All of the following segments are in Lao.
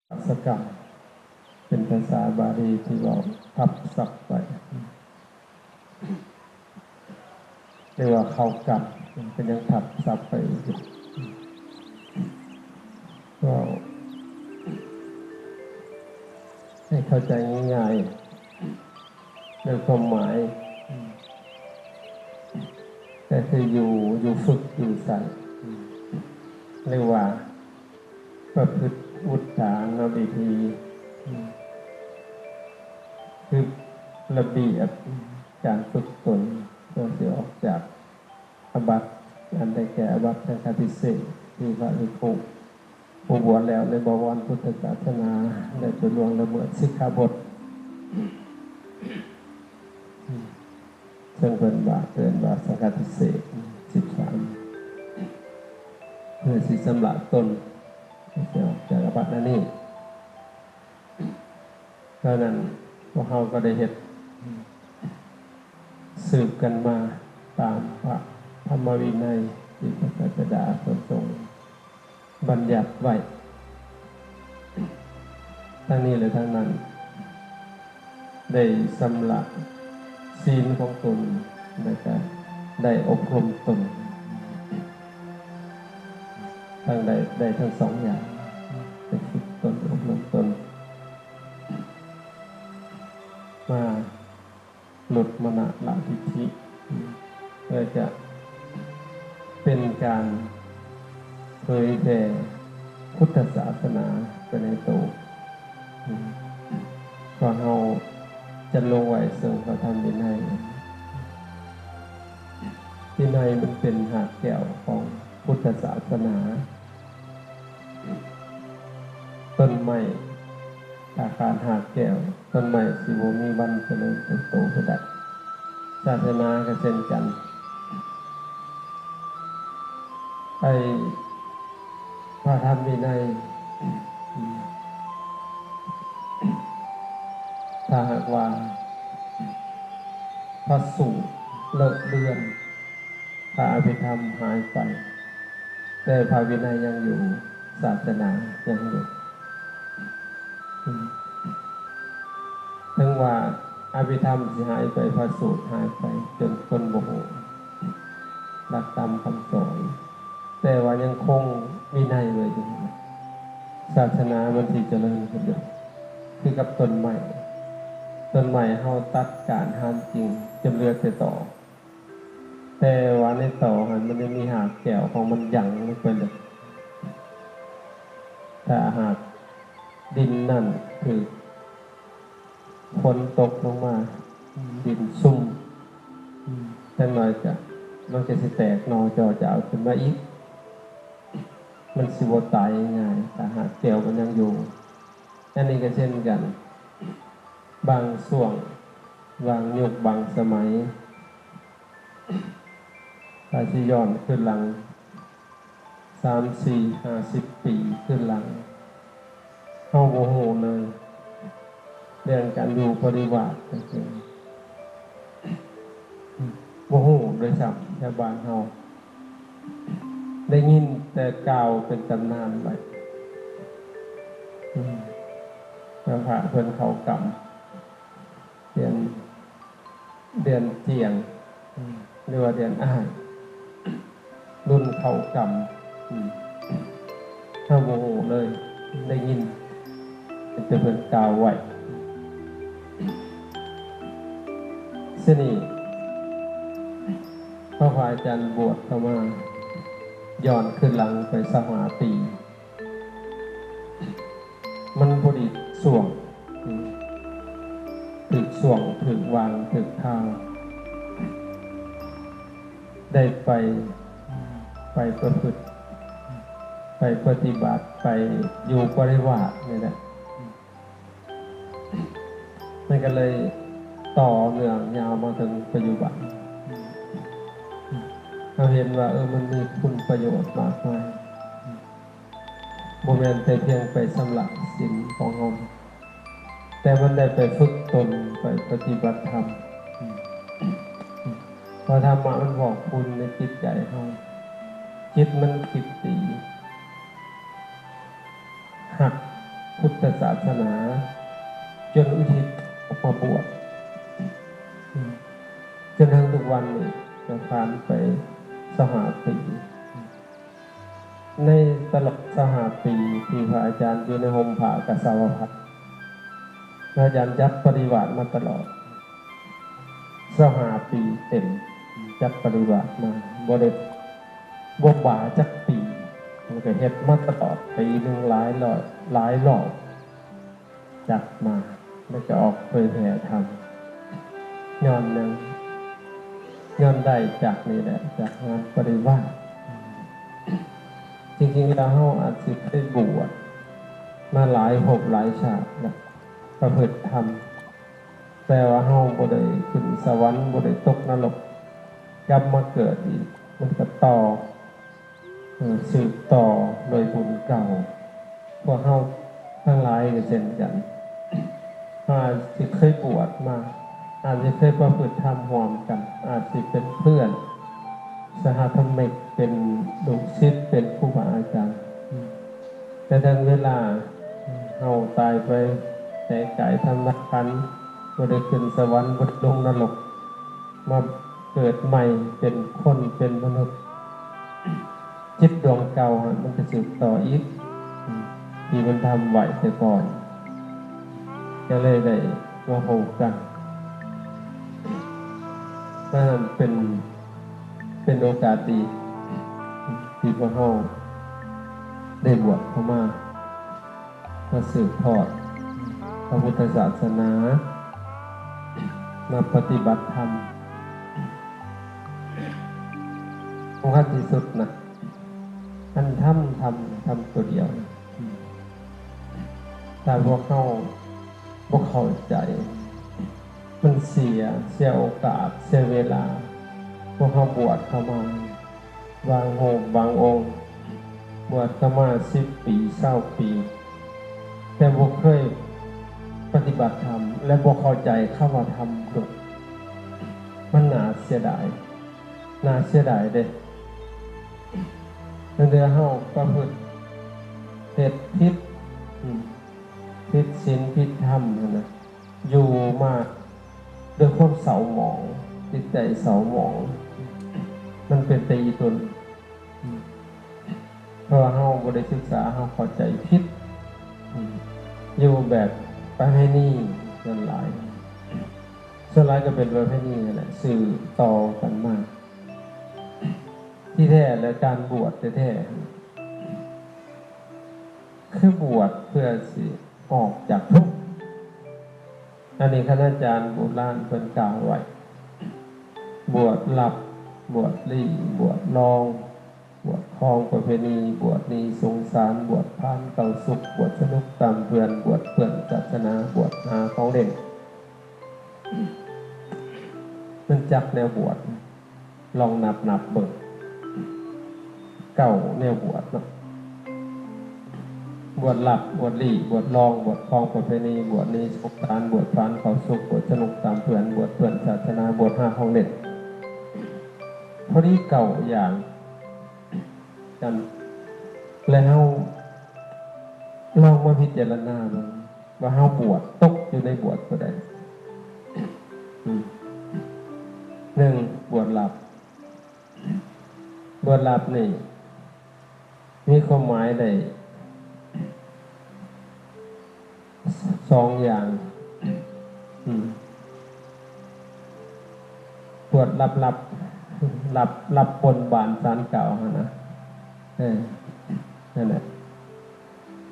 ສະກຳ ເປັນພາສາບາລີທີ່ເວົ້າທັບສັບໄປ ເອີ້ນວ່າເຂົ້າກັບ ກໍຍັງທັບສັບໄປຢູ່. ເວົ້າໃຫ້ເຂົ້າໃຈງ່າຍໆ ໂດຍຄວາມໝາຍ ກໍຄືຢູ່ ຢູ່ຝຶກຢູ່ໃສ່ ເອີ້ນວ່າ ປະພຶດອຸດຖານະວິທີ ຄືລະບຽບການຝຶກຕົນ ເພື່ອຊິອອກຈາກອາບັດ ອັນໄດ້ແກ່ອາບັດສັງຄະຕິເສດ ທີ່ພະພິກຂຸຜູ້ບວດແລ້ວໃນບໍວອນພຸດທະສາສະໜາ ໄດ້ໄປລ່ວງລະເມີດສິກຂາບົດ ເຊິ່ງເພິ່ນວ່າ ເອີ້ນວ່າສັງຄະຕິເສດສິບສາມ ເພື່ອຊິຊຳລະຕົນໃຫ້ອອກຈາກອາບັດອັນນີ້. ເທົ່ານັ້ນ ພວກເຮົາກໍໄດ້ເຮັດສືບກັນມາຕາມພະທຳມະວິໄນທີ່ພະສາສະດາເພິ່ນຊົງ ບັນຍັດໄວ້ ທັງນີ້ ແລະ ທັງນັ້ນ ໄດ້ຊຳລະສີນຂອງຕົນ ແລະ ກະໄດ້ອົບຮົມຕົນ ທັງໄດ້ ໄດ້ທັງສອງຢ່າງ ໄດ້ຝຶກຕົນ ອົບຮົມຕົນ ມາ ຫຼຸດມານະລະທິດຖິ ແລະ ຈະເປັນການເຜີຍແຜ່ພຸດທະສາສະໜາໄປໃນໂຕ ເພາະເຮົາຈັດລົງໄວ້ເຊິ່ງພະທຳວິໄນ. ວິໄນມັນເປັນຮາກແກ່ວຂອງພຸດທະສາສະໜາ. ຕົ້ນໄມ້ ຖ້າຂາດຮາກແກ່ວ ຕົ້ນໄມ້ຊິບໍ່ມີວັນຈະເລີນເຕີບໂຕໄປໄດ້. ສາສະໜາກໍເຊັ່ນກັນ ໄອ້ພະທຳວິໄນ ຖ້າຫາກວ່າພະສູດເລີກເລືອນ ພະອະພິທຳຫາຍໄປ ແຕ່ພະວິໄນຍັງຢູ່ ສາສະໜາຍັງຢູ່. ເຖິງວ່າອະພິທຳຊິຫາຍໄປ ພະສູດຫາຍໄປ ຈົນຄົນບໍ່ຮູ້ຫຼັກທຳຄຳສອນ ແຕ່ວ່າຍັງຄົງວິໄນໄວ້ຢູ່ ສາສະໜາມັນຊິຈະເລີນຂຶ້ນຢູ່. ຄືກັບຕົ້ນໄມ້ ຕົ້ນໄມ້ເຮົາຕັດການຫານກິ່ງ ຈົນເຫຼືອແຕ່ຕໍ ແຕ່ວ່າໃນຕໍຫັ້ນມັນຍັງມີຮາກແກ່ວຂອງມັນຍັງລົງໄປເລີຍ. ຖ້າຫາກດິນນັ້ນຖືກຝົນຕົກລົງມາ ດິນຊຸ່ມ ຈັກໜ້ອຍກະ ມັນກະຊິແຕກໜໍ່ຈໍ້ຈາວຂຶ້ນມາອີກ. ມັນຊິບໍ່ຕາຍງ່າຍ ຖ້າຫາກແກ່ວມັນຍັງຢູ່. ອັນນີ້ກໍເຊັ່ນກັນ ບາງຊ່ວງ ບາງຍຸກ ບາງສະໄໝ ຖ້າຊິຍ້ອນຄືນຫຼັງ ສາມ ສີ່ ຫ້າສິບປີຄືນຫຼັງ ເຮົາບໍ່ຮູ້ເລີຍ ເລື່ອງການຢູ່ບໍລິວາດຈັ່ງຊີ້ ບໍ່ຮູ້ດ້ວຍຊ້ຳ ແຖວບ້ານເຮົາ ໄດ້ຍິນແຕ່ກ່າວເປັນຕຳນານໄວ້ ອືມ ແລ້ວພະເພິ່ນເຂົ້າກຳ ເດືອນ ເດືອນຈຽງ ອືມ ຫຼືວ່າເດືອນອ້າຍ ລຸນເຂົ້າກຳ ອືມ ເຮົາບໍ່ຮູ້ເລີຍ ໄດ້ຍິນແຕ່ເພິ່ນກ່າວໄວ້. ຊະນີ້ ພະ ພະອາຈານບວດເຂົ້າມາ ຍ້ອນຄືນຫຼັງໄປຊາວຫ້າປີ ມັນພໍດີຊ່ວງ ອືມ ຖືກຊ່ວງ ຖືກວາງ ຖືກຄາວ ໄດ້ໄປ ໄປປະພຶດ ໄປປະຕິບັດ ໄປຢູ່ບໍລິວາດນີ້ແຫຼະ ມັນກໍເລີຍຕໍ່ເນື່ອງຍາວມາເຖິງປັດຈຸບັນ. ເຮົາເຫັນວ່າ ເອີ ມັນມີຄຸນປະໂຫຍດມາກມາຍ. ບໍ່ແມ່ນແຕ່ພຽງໄປຊຳລະສິນຂອງເຮົາ, ແຕ່ມັນໄດ້ໄປຝຶກຕົນ, ໄປປະຕິບັດທຳ. ເພາະທຳມະມັນພອກພຸ້ນໃນຈິດໃຈເຮົາ, ຈິດມັນຄິດດີ, ຮັກ ພຸດທະສາສະໜາ ຈົນອຸທິດອອກມາບວດ ຈົນເຖິງທຸກວັນນີ້ກໍຜ່ານໄປຊາວຫ້າປີ. ໃນຕະຫຼອດຊາວຫ້າປີທີ່ພະອາຈານຢູ່ໃນຮົ່ມຜ້າກະສາວະພັດ ພະອາຈານຈັບປະລິວາດມາຕະຫຼອດຊາວຫ້າປີເຕັມ, ຈັບປະລິວາດມາ ບໍ່ໄດ້ ບໍ່ບາຈັກປີ, ມັນກໍເຮັດມາຕະຫຼອດ ປີໜຶ່ງຫຼາຍຮ້ອຍ ຫຼາຍຮອບ ຈັກມາ ແລ້ວກໍອອກເຜີຍແຜ່ທຳ. ຍ້ອນຫຍັງ? ຍ້ອນໄດ້ຈາກນີ້ແຫຼະ ຈາກງານປະລິວາດ. ຈິງໆແລ້ວເຮົາອາດຊິໄດ້ບວດມາຫຼາຍພົບຫຼາຍຊາດແລ້ວ ປະພຶດທຳ ແຕ່ວ່າເຮົາບໍ່ໄດ້ຂຶ້ນສະຫວັນ ບໍ່ໄດ້ຕົກນະລົກ ກັບມາເກີດອີກ ມັນກໍຕໍ່ ເອີ ສືບຕໍ່ໂດຍບຸນເກົ່າ. ພວກເຮົາທັງຫຼາຍກໍເຊັ່ນກັນ ເຮົາອາດຊິເຄີຍບວດມາ ອາດຊິເຄີຍປະພຶດທຳຮ່ວມກັນ ອາດຊິເປັນເພື່ອນສະຫະທຳມິກ ເປັນລູກສິດ ເປັນຄູບາອາຈານ ແຕ່ເຖິງເວລາເຮົາຕາຍໄປ ແຕກກາຍທຳລາຍຂັນ ບໍ່ໄດ້ຂຶ້ນສະຫວັນ ບໍ່ໄດ້ລົງນະລົກ ມາເກີດໃໝ່ເປັນຄົນເປັນມະນຸດ ຈິດດວງເກົ່າຫັ້ນມັນຈະສືບຕໍ່ອີກ ທີ່ມັນທຳໄວ້ແຕ່ກ່ອນ ກໍເລີຍໄດ້ມາພົບກັນ. ສະນັ້ນເປັນ ເປັນໂອກາດດີທີ່ພວກເຮົາໄດ້ບວດເຂົ້າມາ ມາສືບທອດພະພຸດທະສາສະໜາ ມາປະຕິບັດທຳ. ສຳຄັນທີ່ສຸດນະ ອັນທຳ ທຳ ທຳຕົວດຽວນະ ຖ້າພວກເຮົາບໍ່ເຂົ້າໃຈ ມັນເສຍ ເສຍໂອກາດ ເສຍເວລາ. ພວກເຮົາບວດເຂົ້າມາ ບາງຮູບບາງອົງ ບວດເຂົ້າມາສິບປີ ຊາວປີ ແຕ່ບໍ່ເຄີຍປະຕິບັດທຳ ແລະ ບໍ່ເຂົ້າໃຈຄຳວ່າທຳໂດດ ມັນໜ້າເສຍດາຍ ໜ້າເສຍດາຍເດ້. ລາງເທື່ອເຮົາປະພຶດເຮັດຜິດ ຜິດສິນຜິດທຳຫັ້ນນະ ຢູ່ມາດ້ວຍຄວາມເສົ້າໝອງ ຈິດໃຈເສົ້າໝອງ ມັນເປັນແຕ່ອີ່ຕົນ ເພາະວ່າເຮົາບໍ່ໄດ້ສຶກສາ ເຮົາເຂົ້າໃຈຜິດ ຢູ່ແບບປະເພນີສ່ວນຫຼາຍ ສ່ວນຫຼາຍກໍເປັນປະເພນີຫັ້ນແຫຼະ ສືບຕໍ່ກັນມາ. ທີ່ແທ້ແລ້ວ ການບວດແທ້ໆ ຄືບວດເພື່ອຊິອອກຈາກທຸກ. ອັນນີ້ຄະນາຈານບູຮານເພິ່ນກ່າວໄວ້ ບວດລັບ ບວດລີ້ ບວດລອງ ບວດຄອງປະເພນີ ບວດໜີສົງສານ ບວດພານເຂົ້າສຸກ ບວດສະໜຸກຕາມເພື່ອນ ບວດເພື່ອນສາສະໜາ ບວດຫາຂອງຫຼິ້ນ. ມັນຈັກແນວບວດ? ລອງນັບໆເບິ່ງ ເກົ້າແນວບວດເນາະ ບວດລັບ ບວດລີ້ ບວດລອງ ບວດຄອງປະເພນີ ບວດໜີສົງສານ ບວດພານເຂົ້າສຸກ ບວດສະໜຸກຕາມເພື່ອນ ບວດເພື່ອນສາສະໜາ ບວດຫາຂອງຫຼິ້ນ ພໍດີເກົ້າຢ່າງກັນ ແລະ ເຮົາລອງມາພິຈາລະນາເບິ່ງ ວ່າເຮົາບວດ ຕົກຢູ່ໃນບວດຕົວໃດ? ອືມ ໜຶ່ງ ບວດລັບ. ບວດລັບນີ້ມີຄວາມໝາຍໄດ້ສອງຢ່າງ. ອືມ ບວດລັບໆ ລັບ ລັບບົນບານສານກ່າວຫັ້ນນະ. ເອີ ນັ້ນແຫຼະ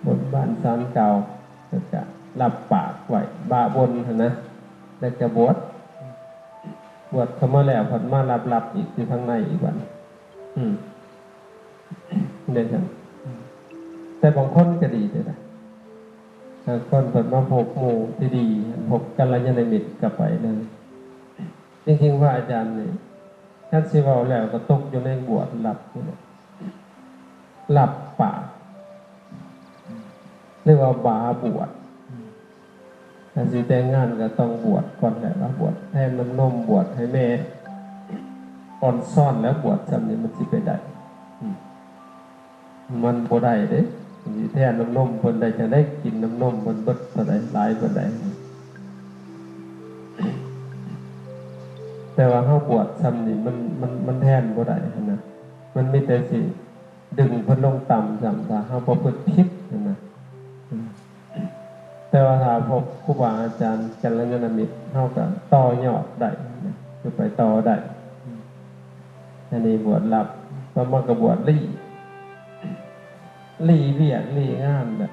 ບົນບານສານກ່າວ ແລ້ວກະລັບປາກໄວ້ ບາບົນຫັ້ນນະ ແລ້ວກະບວດ ບວດເຂົ້າມາແລ້ວ ພັດມາລັບໆອີກ ຢູ່ທາງໃນອີກບັດນີ້. ອືມ ເດ້ຊັ້ນ ແຕ່ບາງຄົນກະດີເດ້ລະ ບາງຄົນເພິ່ນມາພົບໝູ່ທີ່ດີ ພົບກັນລະຍານະມິດກະໄປເລີຍ. ຈິງໆ ພະອາຈານນີ້ ຄັນຊິເວົ້າແລ້ວກໍຕົກຢູ່ໃນບວດລັບນີ້ແຫຼະ ລັບປາກ ເອີ້ນວ່າບາບວດ. ຄັນຊິແຕ່ງງານກໍຕ້ອງບວດກ່ອນແຫຼະ ວ່າບວດແທນນ້ຳນົມ ບວດໃຫ້ແມ່ອອນຊອນ ແລ້ວບວດຊ່ຳນີ້ມັນຊິໄປໄດ້? ອືມ ມັນບໍ່ໄດ້ເດ້. ຊິແທນນ້ຳນົມເພິ່ນໄດ້ຈັ່ງໃດ? ກິນນ້ຳນົມເພິ່ນເບິດເທົ່າໃດ? ຫຼາຍປານໃດ? ແຕ່ວ່າເຮົາບວດຊ່ຳນີ້ ມັນ ມັນ ມັນແທນບໍ່ໄດ້ຫັ້ນນະ. ມັນມີແຕ່ຊິດຶງເພິ່ນລົງຕ່ຳຊ້ຳ ຖ້າເຮົາປະພຶດຜິດຫັ້ນນະ. ແຕ່ວ່າຖ້າພວກຄູບາອາຈານກັນລະຍານະມິດ ເຮົາກໍຕໍ່ຍອດໄດ້ນະ ຄືໄປຕໍ່ໄດ້. ອັນນີ້ບວດລັບ ຕໍ່ມາກໍບວດລີ້ ລີ້ວຽກລີ້ງານແຫຼະ.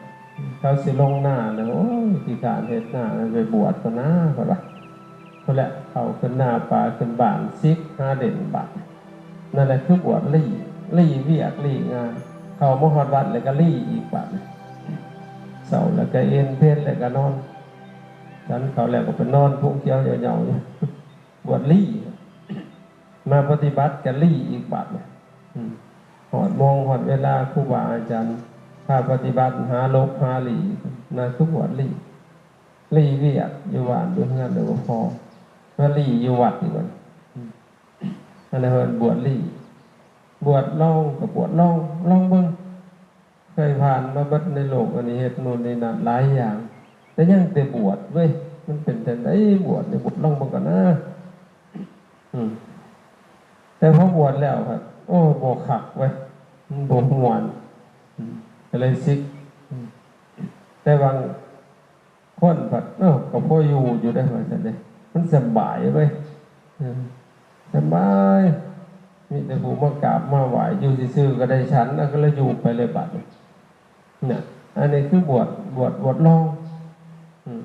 ເຂົາຊິລົງນາແລ້ວ ໂອ້ຍ ຂີ້ຄ້ານເຮັດນາ ໄປບວດກ່ອນນາ ເພິ່ນວ່າ. ພຸ້ນແຫຼະ ເຂົ້າຂຶ້ນນາປາຂຶ້ນບ້ານ ສິກຫາເດັ່ນບາດ. ນັ້ນແຫຼະຄືບວດລີ້ ລີ້ວຽກລີ້ງານ. ເຂົ້າມາຮອດວັດແລ້ວກໍລີ້ອີກບາດ. ເຊົ້າແລ້ວກໍເອນ ເພນແລ້ວກໍນອນ. ສັນເຂົ້າແລ້ວກໍໄປນອນພຸງຂຽວເຍົາໆຢູ່. ບວດລີ້ ມາປະຕິບັດກໍລີ້ອີກບາດ. ອືມ ຮອດໂມງຮອດເວລາ ຄູບາອາຈານພາປະຕິບັດ ຫາຫຼົບຫາຫຼີ້ ນັ້ນຄືບວດລີ້. ລີ້ວຽກຢູ່ບ້ານຢູ່ເຮືອນແລ້ວບໍ່ພໍ ມາລີ້ຢູ່ວັດອີກບັດ. ອັນນັ້ນເອີ້ນບວດລີ້. ບວດລອງກໍບວດລອງ ລອງເບິ່ງ. ເຄີຍຜ່ານມາເບິດໃນໂລກອັນນີ້ ເຮັດໂນ່ນນີ້ນັ້ນຫຼາຍຢ່າງ ແຕ່ຍັງແຕ່ບວດເວີຍ. ມັນເປັນຈັ່ງໃດບວດນີ້? ບວດລອງເບິ່ງກ່ອນນາ. ອືມ ແຕ່ພໍບວດແລ້ວພັດ ໂອ້ ບໍ່ຄັກເວີຍ ມັນບໍ່ມ່ວນ. ອືມ ກໍເລີຍສິກ. ອືມ ແຕ່ບາງ ຄົນພັດ ເອີ ກໍພໍຢູ່ຢູ່ເດ້ ວ່າຊັ້ນເດ້ ມັນສະບາຍເວີຍ. ເອີ ສະບາຍ ມີແຕ່ຜູ້ມາກາບມາໄຫວ້ ຢູ່ຊື່ໆກໍໄດ້ສັນ ແລ້ວກໍເລີຍຢູ່ໄປເລີຍບາດນີ້ນະ. ອັນນີ້ຄືບວດ ບວດ ບວດລອງ. ອືມ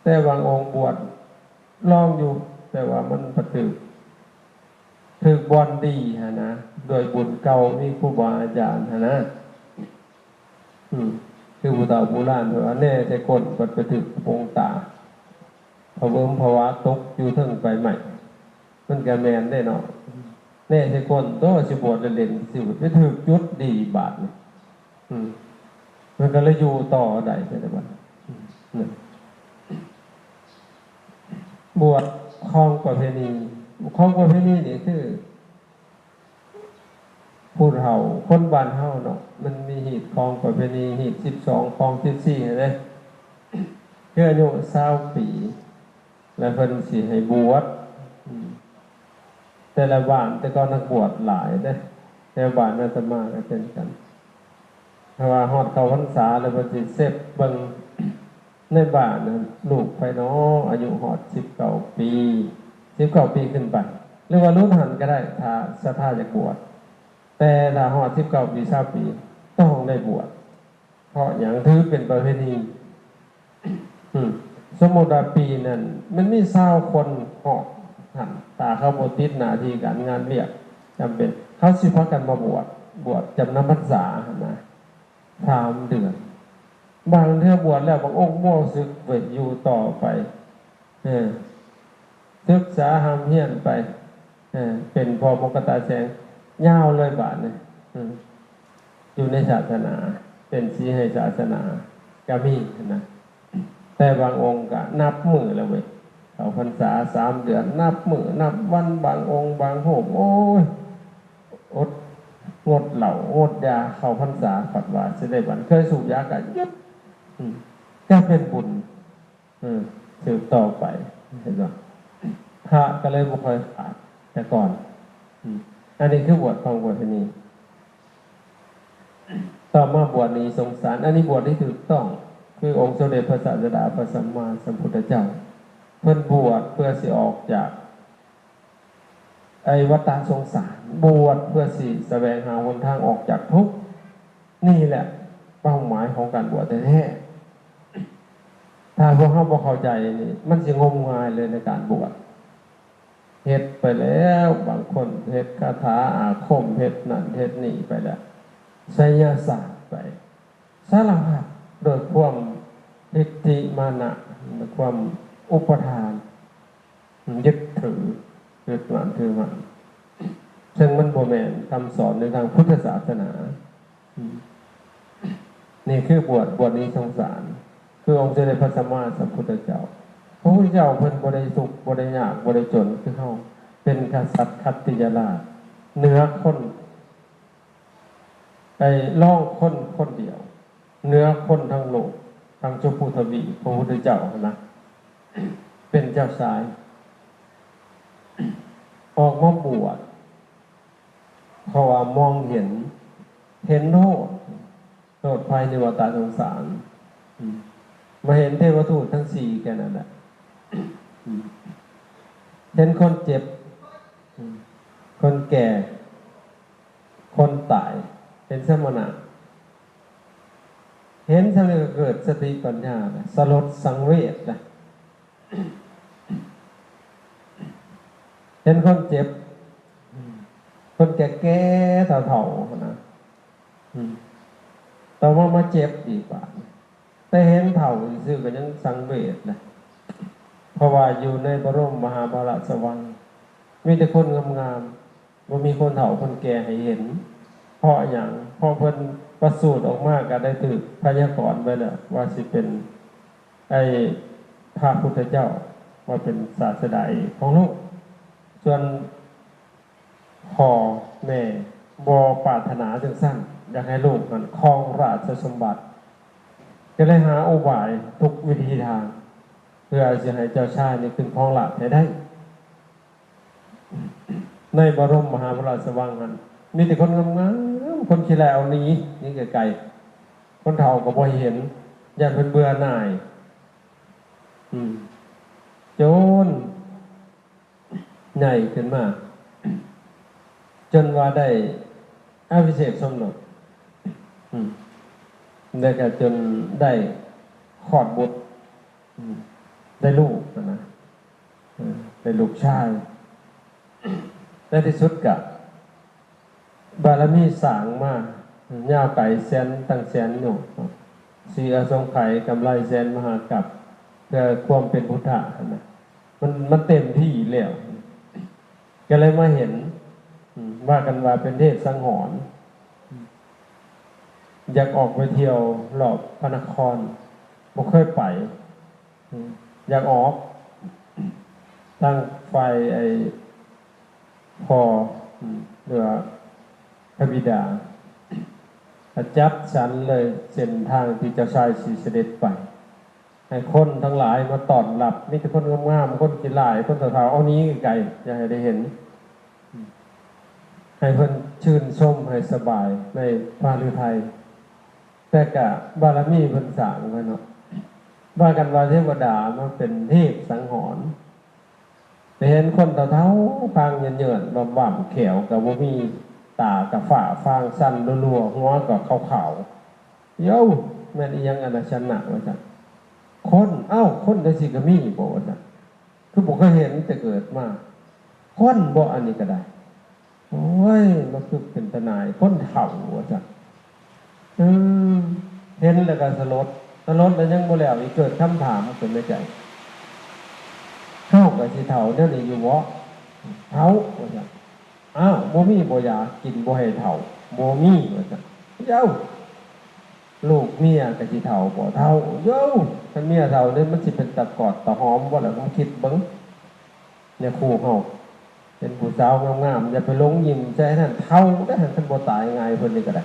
ແຕ່ບາງອົງບວດລອງຢູ່ ແຕ່ວ່າມັນປະຖືກ ຖືກບ່ອນດີຫັ້ນນະ ດ້ວຍບຸນເກົ່າ ມີຄູບາອາຈານຫັ້ນນະ. ອືມ ຄືຜູ້ເຖົ້າຜູ້ລ້ານເພິ່ນວ່າ ແນ່ໃສ່ກົ້ນ ບັດໄປຖືກກະໂປງຕາ ພະເວີມພະວາຕົກຢູ່ເທິງໄຟໄໝ້. ມັນກະແມ່ນເດ້ເນາະ ແນ່ໃສ່ກົ້ນໂຕ ຊິບວດເລ່ນໆ ຊິໄປຖືກຈຸດດີບາດນີ້. ອືມ ມັນກະເລີຍຢູ່ຕໍ່ໄດ້ ເຫັນບໍ່? ອືມ ນັ້ນ ບວດຄອງປະເພນີ ຄອງປະເພນີນີ້ຄື ຜູ້ເຖົ້າຄົນບ້ານເຮົາເນາະ ມັນມີຮີດຄອງປະເພນີ ຮີດສິບສອງ ຄອງສິບສີ່ຫັ້ນເດ້ ຄືອາຍຸຊາວປີ ແລ້ວເພິ່ນຊິໃຫ້ບວດ. ອືມ ແຕ່ລະບ້ານແຕ່ກ່ອນນັກບວດຫຼາຍເດ້ ແຖວບ້ານອາດຕະມາກໍເຊັ່ນກັນ ຖ້າວ່າຮອດເຂົ້າພັນສາແລ້ວ ເພິ່ນຊິເຊັກເບິ່ງ ໃນບ້ານນັ້ນ ລູກໃຜນໍ ອາຍຸຮອດສິບເກົ້າປີ ສິບເກົ້າປີຂຶ້ນໄປ ຫຼືວ່າລຸ້ນຫັ້ນກໍໄດ້ ຖ້າສັດທາຢາກບວດ. ແຕ່ຖ້າຮອດສິບເກົ້າປີ ຊາວປີ ຕ້ອງໄດ້ບວດ. ເພາະຫຍັງ? ຖືເປັນປະເພນີ. ອືມ ສົມມຸດວ່າປີນັ້ນ ມັນມີຊາວຄົນຮອດຫັ້ນ ຖ້າເຂົາບໍ່ຕິດໜ້າທີ່ການງານວຽກຈຳເປັນ ເຂົາຊິພາກັນມາບວດ ບວດຈຳນຳພັນສາຫັ້ນນະ ສາມເດືອນ. ບາງເທື່ອບວດແລ້ວ ບາງອົງບໍ່ສຶກເວີຍ ຢູ່ຕໍ່ໄປ ເອີ ສຶກສາຮ່ຳຮຽນໄປ ເອີ ເປັນພໍ່ມົກກະຕາແສງ ຍາວເລີຍບາດນີ້. ເອີ ຢູ່ໃນສາສະໜາ ເປັນສີໃຫ້ສາສະໜາກໍມີນະ. ແຕ່ບາງອົງກໍນັບມື້ແລ້ວເວີຍ ເຂົ້າພັນສາສາມເດືອນ ນັບມື້ນັບວັນ ບາງອົງບາງຮູບ ໂອ້ຍ ອົດ ງົດເຫຼົ້າງົດຢາເຂົ້າພັນສາ ພັດວ່າຊິໄດ້ບັນ ເຄີຍສູບຢາກໍຢຸດ. ອືມ ກໍເປັນບຸນ ເອີ ສືບຕໍ່ໄປ ເຫັນບໍ່? ພະກໍເລີຍບໍ່ຄ່ອຍຂາດແຕ່ກ່ອນ. ອືມ ອັນນີ້ຄືບວດຂອງປະເພນີ. ຕໍ່ມາບວດໜີສົງສານ ອັນນີ້ບວດທີ່ຖືກຕ້ອງ ຄືອົງສົມເດັດພະສາສະດາ ພະສຳມາສຳພຸດທະເຈົ້າ ເພິ່ນບວດເພື່ອຊິອອກຈາກ ໄອ້ວັດຕະສົງສານ ບວດເພື່ອຊິສະແຫວງຫາຫົນທາງອອກຈາກທຸກ. ນີ້ແຫຼະເປົ້າໝາຍຂອງການບວດແທ້ໆ. ຖ້າພວກເຮົາບໍ່ເຂົ້າໃຈນີ້ ມັນຊິງົມງາຍເລີຍໃນການບວດ. ເຮັດໄປແລ້ວ ບາງຄົນເຮັດຄາຖາອາຄົມ ເຮັດນັ້ນເຮັດນີ້ໄປແລ້ວ ໄສຍະສາດໄປ ສາລະພັດ ດ້ວຍຄວາມທິດຖິມານະ ຄວາມອຸປະທານ ຍຶດຖື ຍຶດໝັ້ນຖືໝັ້ນ ເຊິ່ງມັນບໍ່ແມ່ນຄຳສອນໃນທາງພຸດທະສາສະໜາ. ນີ້ຄືບວດ ບວດໜີສົງສານ ຄືອົງສົມເດັດພະສຳມາສຳພຸດທະເຈົ້າ. ພະພຸດທະເຈົ້າເພິ່ນບໍ່ໄດ້ທຸກ ບໍ່ໄດ້ຍາກ ບໍ່ໄດ້ຈົນຄືເຮົາ ເປັນກະສັດຂັດຕິຍະລາດ ເໜືອຄົນ. ໄດ້ລອງຄົນຄົນດຽວ ເໜືອຄົນທັງໂລກ ທັງຊົມພູທະວີບ ພະພຸດທະເຈົ້າຫັ້ນນະ ເປັນເຈົ້າຊາຍ ອອກມາບວດ ເພາະວ່າມອງເຫັນ ເຫັນໂທດ ໂທດໄພໃນວັດຕະສົງສານ ອືມ ມາເຫັນເທວະທູດທັງສີ່ແຄ່ນັ້ນແຫຼະ ອືມ ເຫັນຄົນເຈັບ ອືມ ຄົນແກ່ ຄົນຕາຍ ເຫັນສະມະນະ ເຫັນສ່ຳນີ້ກໍເກີດສະຕິປັນຍາ ສະຫຼົດສັງເວດນະ ເຫັນຄົນເຈັບ ຄົນແກ່ໆ ເຖົ້າໆ ນະ ອືມ ຕໍ່ມາມາເຈັບອີກບາດ ແຕ່ເຫັນເຖົ້າຊື່ໆ ກໍຍັງສັງເວດນະ ເພາະວ່າຢູ່ໃນບະລົມມະຫາພະລາຊະວັງ ມີແຕ່ຄົນງາມໆ ບໍ່ມີຄົນເຖົ້າຄົນແກ່ໃຫ້ເຫັນ. ເພາະຫຍັງ? ເພາະເພິ່ນປະສູດອອກມາກໍໄດ້ຖືກພະຍາກອນໄວ້ແລ້ວ ວ່າຊິເປັນໄອ້ພະພຸດທະເຈົ້າ ວ່າເປັນສາດສະດາເອກຂອງໂລກ. ສ່ວນພໍ່ແມ່ບໍ່ປາດຖະໜາຈັ່ງຊັ້ນ ຢາກໃຫ້ລູກນັ້ນຄອງລາຊະສົມບັດ ກໍເລີຍຫາອຸບາຍທຸກວິທີທາງ ເພື່ອຊິໃຫ້ເຈົ້າຊາຍນີ້ຂຶ້ນຄອງລາດໃຫ້ໄດ້. ໃນບະລົມມະຫາພະລາຊະວັງຫັ້ນ ມີແຕ່ຄົນງາມໆ ຄົນຂີ້ຮ້າຍເອົາໜີ ໜີໄກໆ ຄົນເຖົ້າກໍບໍ່ໃຫ້ເຫັນ ຢ້ານເພິ່ນເບື່ອໜ່າຍ ອືມ ຈົນໃຫຍ່ຂຶ້ນມາ ຈົນວ່າໄດ້ອະພິເສກສົມລົດ ອືມ ແລ້ວກໍຈົນໄດ້ຄອດບຸດ ອືມ ໄດ້ລູກຫັ້ນນະ ເອີ ໄດ້ລູກຊາຍ ໃນທີ່ສຸດກະບາລະມີສ້າງມາຍາວໄກແສນຕັ້ງແສນໂຍດເນາະ ສີອະສົງໄຂ ກຳໄລແສນມະຫາກັບ ເພື່ອຄວາມເປັນພຸດທະຫັ້ນນະ ມັນ ມັນເຕັມທີ່ແລ້ວ ກໍເລີຍມາເຫັນ ອືມ ວ່າກັນວ່າເປັນເທບສັງຫອນ ຢາກອອກໄປທ່ຽວລອບພະນະຄອນ ບໍ່ເຄີຍໄປ ອືມ ຢາກອອກ ທາງຝ່າຍໄອ້ພໍ່ ອືມ ຫຼືວ່າພະບິດາ ກໍຈັດສັນເລີຍເສັ້ນທາງທີ່ເຈົ້າຊາຍຊິສະເດັດໄປ ໃຫ້ຄົນທັງຫຼາຍມາຕ້ອນຮັບ ມີແຕ່ຄົນງາມໆ ຄົນຂີ້ຮ້າຍ ຄົນເຖົ້າໆ ເອົາໜີໄກໆ ຢ່າໃຫ້ໄດ້ເຫັນ ໃຫ້ເພິ່ນຊື່ນຊົມໃຫ້ສະບາຍໃນພະລືໄທ ແຕ່ກະບາລະມີເພິ່ນສ້າງໄວ້ເນາະ ວ່າກັນວ່າເທວະດາມາເປັນເທບສັງຫອນ ໄປເຫັນຄົນເຖົ້າໆ ຄາງເຫຍີນໆ ຫວ່ຳໆ ແຂ້ວກະບໍ່ມີ ຕາກະຟ້າຟາງ ສັ້ນລົວໆ ຫົວກະຂາວໆ ໂຢ ແມ່ນອີ່ຫຍັງອັນນະຊັ້ນນະ ວ່າຊັ້ນ ຄົນ ເອົ້າ ຄົນຈັ່ງຊີ້ກະມີບໍ ວ່າຊັ້ນ ຄືບໍ່ເຄີຍເຫັນແຕ່ເກີດມາ ຄົນບໍ ອັນນີ້ກະໄດ້ ໂອ້ຍ ມັນຄືເປັນຕາໜ່າຍ ຄົນເຖົ້າ ວ່າຊັ້ນ ເອີ ເຫັນແລ້ວກະສະຫຼົດ ສະຫຼົດແລ້ວຍັງບໍ່ແລ້ວອີກ ເກີດຄຳຖາມຂຶ້ນໃນໃຈ ເຮົາກະຊິເຖົ້າແນວນີ້ຢູ່ບໍ? ເຖົ້າ ວ່າຊັ້ນ ອ້າວ ບໍ່ມີບໍ່ຢາກິນບໍ່ໃຫ້ເຖົ້າ? ບໍ່ມີ ວ່າຊັ້ນ ເອົ້າ ລູກເມຍກະຊິເຖົ້າບໍ່? ເຖົ້າ ໂຢ ຄັນເມຍເຖົ້ານີ້ມັນຊິເປັນຕາກອດຕາຫອມບໍ່ລະ? ຄິດເບິ່ງ ແນວຄູ່ເຮົາ ເຫັນຜູ້ສາວງາມໆ ຢ່າໄປຫຼົງຍິ້ມໃສ່ຫັ້ນ ເຖົ້າເດ້ຫັ້ນ ຄັນບໍ່ຕາຍງ່າຍເພິ່ນນີ້ກະໄດ້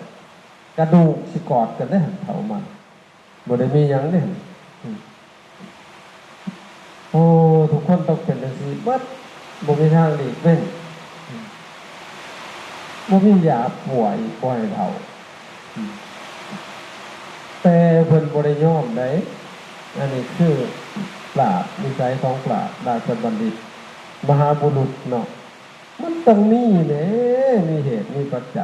ກະດູກຊິກອດກັນເດ້ຫັ້ນ ເຖົ້າມາ ບໍ່ໄດ້ມີຫຍັງເດ້ຫັ້ນ ອືມ ໂອ້ ທຸກຄົນຕ້ອງເປັນຈັ່ງຊີ້ເບິດ ບໍ່ມີທາງຫຼີກເວັ້ນ ອືມ ບໍ່ມີຢາປົວອີກ ບໍ່ໃຫ້ເຖົ້າ ອືມ ແຕ່ເພິ່ນບໍ່ໄດ້ຍອມໃດ ອັນນີ້ຄືປາດ ນິໄສຂອງປາດ ລາຊະບັນດິດ ມະຫາບຸລຸດເນາະ ມັນຕ້ອງມີແຫຼະ ມີເຫດມີປັດໄຈ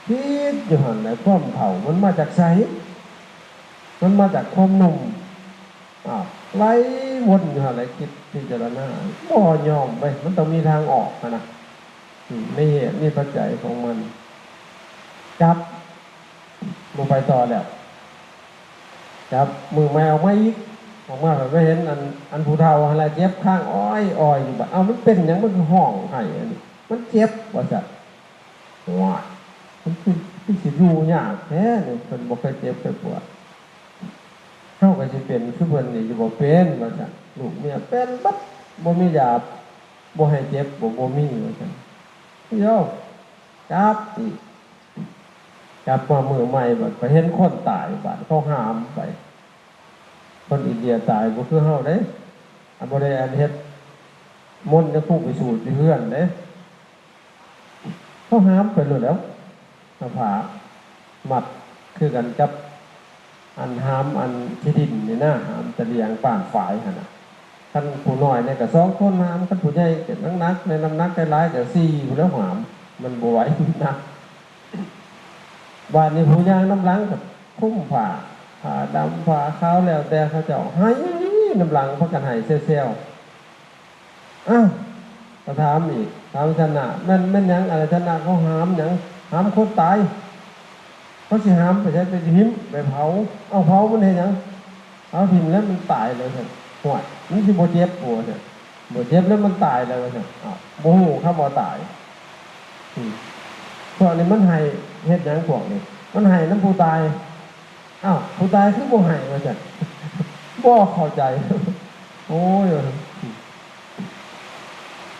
ຄິດຢູ່ຫັ້ນແຫຼະ ຄວາມເຖົ້າມັນມາຈາກໃສ? ມັນມາຈາກຄວາມໜຸ່ມ ອ້າວ ໄຫຼວົນຢູ່ຫັ້ນແຫຼະ ຄິດພິຈາລະນາ ບໍ່ຍອມເວີຍ ມັນຕ້ອງມີທາງອອກຫັ້ນນະ ອືມ ມີເຫດມີປັດໄຈຂອງມັນ ກັບ ບໍ່ໄປຕໍ່ແລ້ວ ກັບມື້ໃໝ່ອອກມາອີກ ອອກມາແລ້ວໄປເຫັນອັນ ອັນຜູ້ເຖົ້າຫັ້ນລະເຈັບຄ້າງອ້ອຍໆຢູ່ ບາດ ເອົ້າ ມັນເປັນຫຍັງ ມັນຄືຮ້ອງໄຫ້ອັນນີ້ ມັນເຈັບ ວ່າຊັ້ນ ໂອ້ຍ ມັນຄື ຄືຊິຢູ່ຍາກແທ້ນີ້ ເພິ່ນບໍ່ເຄີຍເຈັບເຄີຍປວດ ເຮົາກໍຊິເປັນຄືເພິ່ນນີ້ຢູ່ບໍ່? ເປັນ ວ່າຊັ້ນ ລູກເມຍເປັນເບິດ ບໍ່ມີຢາ ບໍ່ໃຫ້ເຈັບ ບໍ່ ບໍ່ມີ ວ່າຊັ້ນ ໂຍ ກັບອີກ ກັບມາມື້ໃໝ່ ບັດໄປເຫັນຄົນຕາຍ ບາດເຂົາຫາມໄປ. ຄົນອິນເດຍຕາຍບໍ່ຄືເຮົາເດ້ ອັນບໍ່ໄດ້ອັນເຮັດມົນນະ ຄູໄປສູດຢູ່ເຮືອນເດ້ ເຂົາຫາມໄປໂລດແລ້ວ ເອົາຜ້າມັດຄືກັນກັບອັນຫາມອັນຂີ້ດິນນີ້ນະ ຫາມຕະຫຼຽງປານຝາຍຫັ້ນນະ. ຄັນຜູ້ນ້ອຍນີ້ກໍສອງຄົນຫາມ ຄັນຜູ້ໃຫຍ່ກໍໜັກໆ ໃນນ້ຳໜັກຫຼາຍໆ ກໍສີ່ພຸ້ນແລ້ວຫາມ ມັນບໍ່ໄຫວ ໜັກ. ບາດນີ້ຜູ້ຍ່າງນຳຫຼັງກໍຄຸມຜ້າ ຜ້າດຳ ຜ້າຂາວ ແລ້ວແຕ່ເຂົາເຈົ້າ ໄຫ້ນຳຫຼັງ ພາກັນໄຫ້ແຊວໆ. ອ້າວ ກໍຖາມອີກ ຖາມຊະນະ ແມ່ນ ແມ່ນຫຍັງ ອັນຊະນະ ເຂົາຫາມຫຍັງ? ຫາມຄົນຕາຍ. ເຂົາຊິຫາມໄປໃສ? ໄປຖິ້ມ ໄປເຜົາ. ເອົາ ເຜົາມັນເຮັດຫຍັງ? ເອົາຖິ້ມແລ້ວມັນຕາຍແລ້ວຊັ້ນ. ຫ້ວຍ ມັນຊິບໍ່ເຈັບບໍ່? ວ່າຊັ້ນ. ບໍ່ເຈັບແລ້ວມັນຕາຍແລ້ວວ່າຊັ້ນ. ເອົ້າ ບໍ່ຮູ້ຄຳວ່າຕາຍ. ອືມ ພວກນີ້ມັນໄຫ້ເຮັດຫຍັງພວກນີ້? ມັນໄຫ້ນຳຜູ້ຕາຍ. ເອົ້າ ຜູ້ຕາຍຄືບໍ່ໄຫ້ວ່າຊັ້ນ. ບໍ່ເຂົ້າໃຈ. ໂອ້ຍ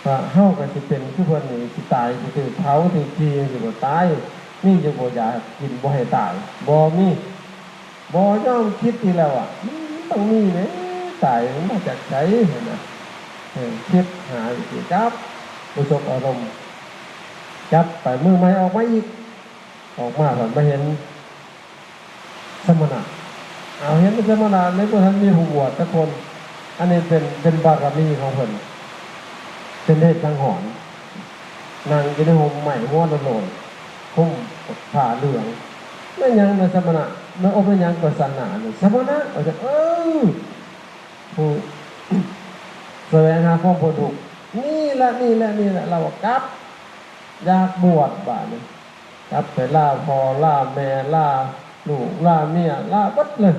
ວ່າເຮົາກໍຊິເປັນຄືເພິ່ນນີ້ ຊິຕາຍ ຊິຖືກເຜົາ ຖືກຈີ່ ຊິບໍ່ຕາຍ. ມີຢູ່ບໍ່ຢາກິນບໍ່ໃຫ້ຕາຍ? ບໍ່ມີ. ບໍ່ຍອມຄິດອີກແລ້ວວ່າ ມັນຕ້ອງມີເດ້ ຕາຍ ມັນມາຈາກໃສຫັ້ນນະ. ເອີ ຄິດຫາຢູ່ຕິ ກັບບໍ່ສົບອາລົມ ກັບໄປມື້ໃໝ່ອອກມາອີກ. ອອກມາພັດມາເຫັນສະມະນະ. ເອົາ ເຫັນສະມະນະ ໃນເມື່ອນັ້ນມີຜູ້ບວດຈັກຄົນ. ອັນນີ້ເປັນ ເປັນບາລະມີຂອງເພິ່ນ ເປັນເດດສັງຫອນ. ນັ່ງຢູ່ໃນຮົ່ມໄມ້ຫົວໂລ້ນໆ ຫົ່ມຜ້າເຫຼືອງ. ແມ່ນຫຍັງນະສະມະນະ? ແມ່ນ ໂອ ແມ່ນຫຍັງກໍສັນນະ? ສະມະນະ ວ່າຊັ້ນ. ເອີ ຜູ້ສະແຫວງຫາຄວາມພົ້ນທຸກ ນີ້ລະ ນີ້ລະ ນີ້ລະ. ລາວກໍກັບ ຢາກບວດບາດນີ້ ກັບໄປລາພໍ່ລາແມ່ ລາລູກລາເມຍ ລາເບິດເລີຍ.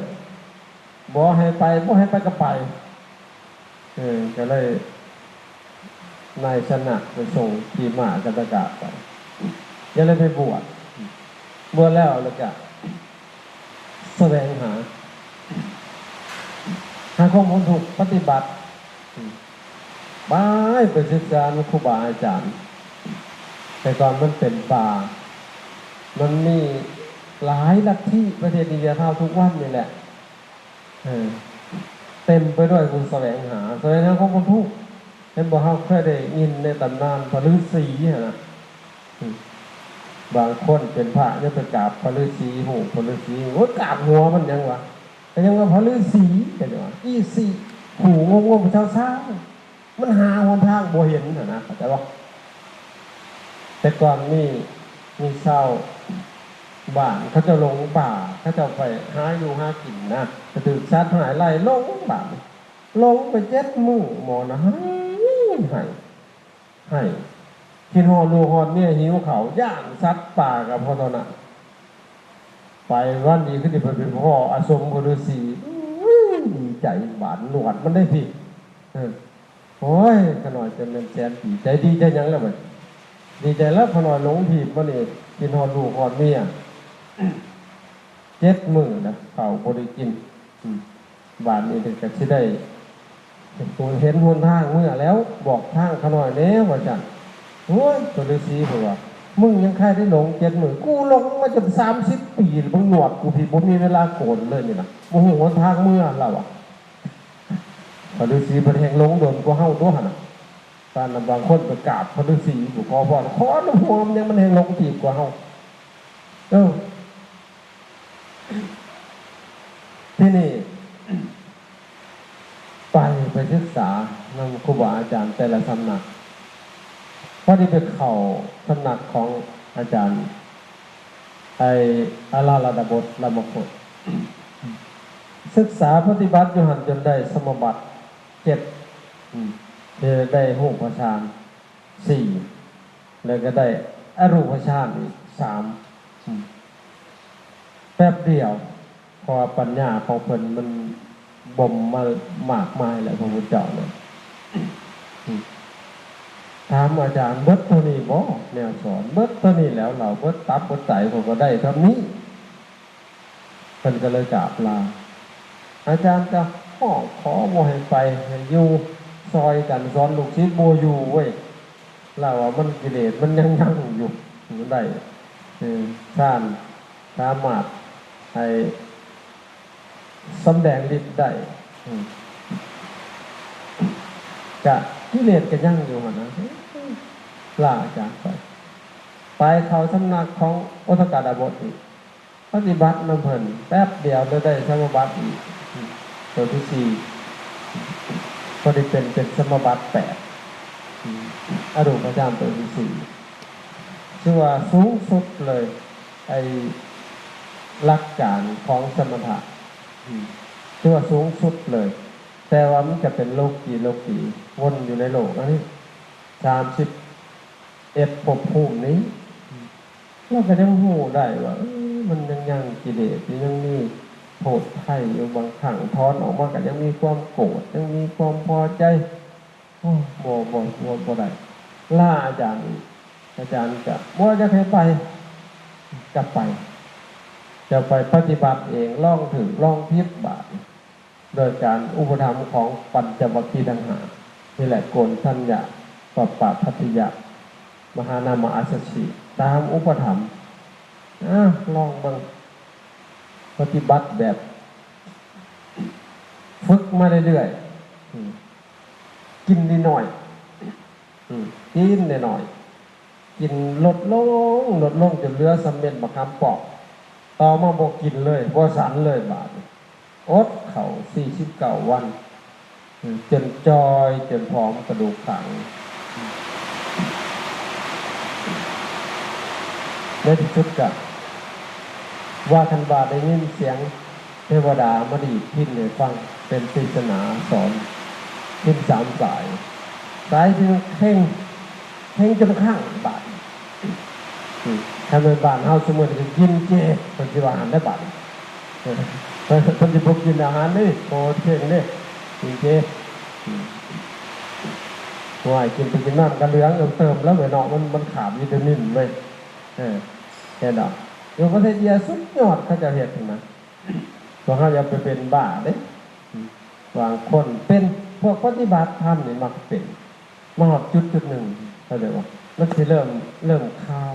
ບໍ່ໃຫ້ໄປ ບໍ່ໃຫ້ໄປກໍໄປ. ເອີ ກໍເລີຍ ນາຍຊະນະໄປສົ່ງຂີ່ມ້າກັນຕະກະໄປ ກໍເລີຍໄປບວດ. ບວດແລ້ວ ແລ້ວກໍສະແຫວງຫາ ຫາຄວາມພົ້ນທຸກ ປະຕິບັດ ໄປ ໄປສຶກສານຳຄູບາອາຈານ. ແຕ່ກ່ອນມັນເປັນປ່າ ມັນມີຫຼາຍລັດທິ ປະເທດອິນເດຍເທົ່າທຸກວັນນີ້ແຫຼະ. ເອີ ເຕັມໄປດ້ວຍຜູ້ສະແຫວງຫາ ສະແຫວງຫາຄວາມພົ້ນທຸກ. ເຫັນບໍ່ ເຮົາເຄີຍໄດ້ຍິນໃນຕຳນານພະລືສີຫັ້ນນະ. ບາງຄົນເປັນພະຍັງໄປກາບພະລືສີ ຮູບພະລືສີ. ໂອ້ຍ ກາບຫົວມັນຫຍັງວະ? ກໍຍັງວ່າພະລືສີ ກໍຍັງວ່າອີ່ສີ ຫູງົມໆ ເຊົາໆ. ມັນຫາຫົນທາງບໍ່ເຫັນຫັ້ນນະ ເຂົ້າໃຈບໍ່? ແຕ່ກ່ອນມີ ມີຊາວບ້ານເຂົາເຈົ້າຫຼົງປ່າ ເຂົາເຈົ້າໄປຫາຢູ່ຫາກິນນະ ໄປຖືກສັດຮ້າຍໄລ່ ຫຼົງບາດນີ້ ຫຼົງໄປເຈັດມື້ ໝໍນະໄຫ້ ໄຫ້ ໄຫ້ ຄິດຮອດລູກຮອດເມຍ ຫິວເຂົ້າ ຢ້ານສັດປ່າກໍພໍເທົ່ານັ້ນ. ໄປວັນດີຄືດີໄປພໍ້ອາສົມຂອງລາວສີ ອື້ ດີໃຈ ບາດໜວດມັນໄດ້ພີ້ ເອີ ໂອ້ຍ ຂະນ້ອຍຈະແມ່ນແສນດີໃຈ ດີໃຈຫຍັງລະບັດ ດີໃຈລະ ຂະນ້ອຍຫຼົງທີບມານີ້ ກິນຮອດລູກຮອດເມຍ ເຈັດມື້ນະ ເຂົ້າບໍ່ໄດ້ກິນ ອືມ ບາດນີ້ກໍຊິໄດ້ ເຫັນຫົນທາງເມືອແລ້ວ ບອກທາງຂ້ານ້ອຍແດ່ວ່າຊັ້ນ. ໂອ້ຍ ພະລືສີເພິ່ນວ່າ ມຶງຍັງຄາຍໄດ້ຫຼົງເຈັດມື້ ກູຫຼົງມາຈົນສາມສິບປີແລ້ວ ເບິ່ງໜວດກູພີ້ ບໍ່ມີເວລາໂກນເລີຍນີ້ນະ ບໍ່ຮູ້ຫົນທາງເມືອລາວວ່າ. ພະລືສີເພິ່ນແຮ່ງຫຼົງດົນກວ່າເຮົາຕົວຫັ້ນນະ ປານນັ້ນບາງຄົນໄປກາບພະລືສີ ບໍ່ຂໍພອນ ຂໍນ້ຳຫົວມັນຍັງ ມັນແຮ່ງຫຼົງຕີບກວ່າເຮົາ ເອີ ທີນີ້ ໄປ ໄປສຶກສານຳຄູບາອາຈານແຕ່ລະສຳນັກ ພໍດີໄປເຂົ້າສຳນັກຂອງອາຈານ ໄອ້ ອາລາລະດາບົດ ລາມະຄົດ ສຶກສາປະຕິບັດຢູ່ຫັ້ນຈົນໄດ້ສະມາບັດເຈັດ ອືມ ໄດ້ຮູບປະຊານສີ່ ແລ້ວກໍໄດ້ອະຮູບປະຊານອີກສາມ ອືມ ແປັບດຽວ ເພາະວ່າປັນຍາຂອງເພິ່ນມັນບົ່ມມາມາກມາຍແລ້ວ ພະພຸດທະເຈົ້ານະ ອືມ ຖາມອາຈານ ເບິດເທົ່ານີ້ບໍ່ ແນວສອນ ເບິດເທົ່ານີ້ແລ້ວ ລາວ ເບິດຕັບເບິດໄຕ ຂ້ອຍກໍໄດ້ສ່ຳນີ້. ເພິ່ນກໍເລີຍກາບລາ ອາຈານກໍຮ້ອງຂໍບໍ່ໃຫ້ໄປ ໃຫ້ຢູ່ຊ່ອຍກັນສອນລູກສິດ ບໍ່ຢູ່ເວີຍ ລາວວ່າມັນ ກິເລດມັນຍັງຍັງຢູ່ ມັນໄດ້ ເອີ ຊານ ສາມາດໃຫ້ສຳແດງລິດໄດ້ ອືມ ກະກິເລດກະຍັງຢູ່ຫັ້ນນະ ລາອາຈານໄປ ໄປເຂົ້າສຳນັກຂອງໂອດທະກະດາບົດອີກ ປະຕິບັດນຳເພິ່ນແປັບດຽວ ແລ້ວໄດ້ສະມາບັດອີກ ອືມ ຕົວທີສີ່ ກໍໄດ້ເປັນ ເປັນສະມາບັດແປດ ອືມ ອະຮູປະຈານຕົວທີສີ່ ຖືວ່າສູງສຸດເລີຍ ໄອ້ຫຼັກການຂອງສະມະຖະ ອືມ ຖືວ່າສູງສຸດເລີຍ ແຕ່ວ່າມັນຈະເປັນໂລກີ ໂລກີ ວົນຢູ່ໃນໂລກອັນນີ້ ສາມສິບເອັດພົບພູມນີ້ ເຮົາກໍຍັງຮູ້ໄດ້ວ່າ ເອີ ມັນຍັງ ຍັງກິເລດຢູ່ ຍັງມີໂທດໄພຢູ່ ບາງຄັ້ງຖອນອອກມາກໍຍັງມີຄວາມໂກດ ຍັງມີຄວາມພໍໃຈ ໂອ້ ບໍ່ ບໍ່ ບໍ່ ບໍ່ໄດ້ ລາອາຈານອີກ ອາຈານກໍບໍ່ຢາກໃຫ້ໄປ ກໍໄປ ຈະໄປປະຕິບັດເອງ ລອງຖືກລອງຜິດບາດນີ້ ໂດຍການອຸປະຖຳຂອງປັນຈະວັກຄີທັງຫ້າ ນີ້ແຫຼະ ໂກນທັນຍະ ປະປະ ພັດທິຍະ ມະຫານາມະ ອັດສະສີ ຕາມອຸປະຖຳ ອາ ລອງເບິ່ງ ປະຕິບັດແບບຝຶກມາເລື້ອຍໆ ອືມ ກິນໜ້ອຍໆ ອືມ ກິນໜ້ອຍໆ ກິນລົດລົງ ລົດລົງຈົນເຫຼືອສ່ຳເມັດບັກຂາມປ້ອມ ຕໍ່ມາບໍ່ກິນເລີຍ ບໍ່ສັນເລີຍບາດນີ້ ອົດເຂົ້າສີ່ສິບເກົ້າວັນ ຈົນຈ່ອຍ ຈົນຜອມກະດູກຂາງ ໃນທີ່ສຸດກະວ່າກັນວ່າໄດ້ຍິນສຽງ ເທວະດາມາດີດພິນໃຫ້ຟັງ ເປັນເທສະໜາສອນພິນສາມສາຍ ສາຍທີ່ເຄັ່ງ ເຄັ່ງຈົນຄ້າງບາດນີ້ ອືມ ຄັນແມ່ນບ້ານເຮົາຊຸມື້ນີ້ກໍກິນເຈ ເພິ່ນຊິວ່າຫັ້ນໄດ໋ບາດນີ້ ເອີ ເພິ່ນ ເພິ່ນຊິບໍ່ກິນອາຫານເດ້ ບໍ່ເຄັ່ງເດ້ ກິນເຈ ອືມ ໂອ້ຍ ກິນໄປກິນມາມັນກໍເຫຼືອງເຕີມແລ້ວເວີຍເນາະ ມັນ ມັນຂາດວິຕາມິນເວີຍ ເອີ ເຫັນດອກ ຢູ່ປະເທດເອີຍສຸດຍອດເຂົາເຈົ້າເຮັດຫັ້ນນະ ພວກເຮົາຢ່າໄປເປັນບ້າເດ້ ບາງຄົນເປັນ ພວກປະຕິບັດທຳນີ້ມັກເປັນ ມາຮອດຈຸດຈຸດໜຶ່ງ ເຂົາເອີ້ນວ່າ ມັນຊິເລີ່ມ ເລີ່ມຄາວ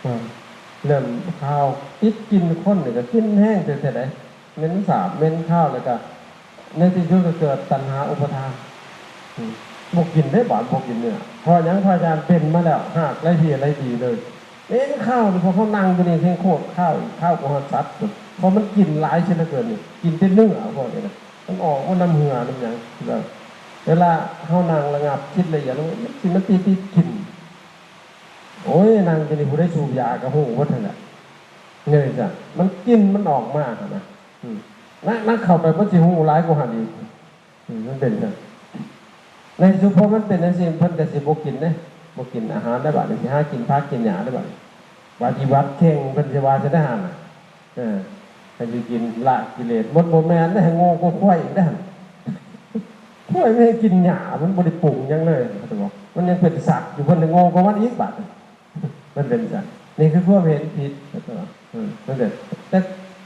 ເອີ ເລີ່ມຄາວ ຕິດກິ່ນຄົນນີ້ກໍກິ່ນແຮງແທ້ໆໃດ໋ ເໝັນສາບເໝັນຄາວ ແລ້ວກໍໃນທີ່ສຸດກໍເກີດຕັນຫາອຸປະທານ ອືມ ບໍ່ກິນເດ້ບາດ ບໍ່ກິນເນື້ອ ເພາະຫຍັງ? ພະອາຈານເປັນມາແລ້ວ ຮາກຫຼາຍເທື່ອຫຼາຍປີເລີຍ ເຫັນຄາວນີ້ ພວກເຮົານັ່ງຢູ່ນີ້ແຮງໂຄດຄາວອີກ ຄາວກວ່າຮອດສັດພຸ້ນ ເພາະມັນກິນຫຼາຍເສຍເຫຼືອເກີນນີ້ ກິນແຕ່ເນື້ອພວກນີ້ນະ ມັນອອກມານຳເຫື່ອນຳຫຍັງ ແບບເວລາເຮົານັ່ງລະງັບ ຄິດລະອຽດ ມັນຊິມາຕິດໆກິນ ໂອ້ຍ ນັ່ງຢູ່ນີ້ ຜູ້ໃດສູບຢາກໍຮູ້ເບິດຫັ້ນແຫຼະ ເງີຍຊັ້ນ ມັນກິ່ນມັນອອກມາຫັ້ນນະ ອືມ ນັກ ນັກເຂົ້າໄປ ມັນຊິຮູ້ຫຼາຍກວ່າຫັ້ນອີກ ອືມ ມັນເປັນຈັ່ງ ໃນທີ່ສຸດພໍມັນເປັນຈັ່ງຊີ້ ເພິ່ນກໍຊິບໍ່ກິນເດ້ ບໍ່ກິນອາຫານແລ້ວບາດນີ້ ຊິຫາກິນຜັກກິນຫຍ້າແລ້ວບາດນີ້ ປະຕິບັດເຄັ່ງ ເພິ່ນຊິວ່າຊັ້ນເດ້ຫັ້ນນະ ເອີ ໃຫ້ຊິກິນລະກິເລດໝົດ ບໍ່ແມ່ນເດ້ ໃຫ້ໂງ່ກວ່າຄວາຍອີກເດ້ຫັ້ນ ຄວາຍມັນໃຫ້ກິນຫຍ້າ ມັນບໍ່ໄດ້ປຸງຫຍັງເລີຍ ເຂົາຈະບອກ ມັນຍັງເປັນສັດຢູ່ ເພິ່ນໃຫ້ໂງ່ກວ່າມັນອີກບາດນີ້ ມັນເປັນຈັ່ງ ນີ້ຄືຄວາມເຫັນຜິດ ເຂົາຈະວ່າ ເອີ ມັນເປັນ ແຕ່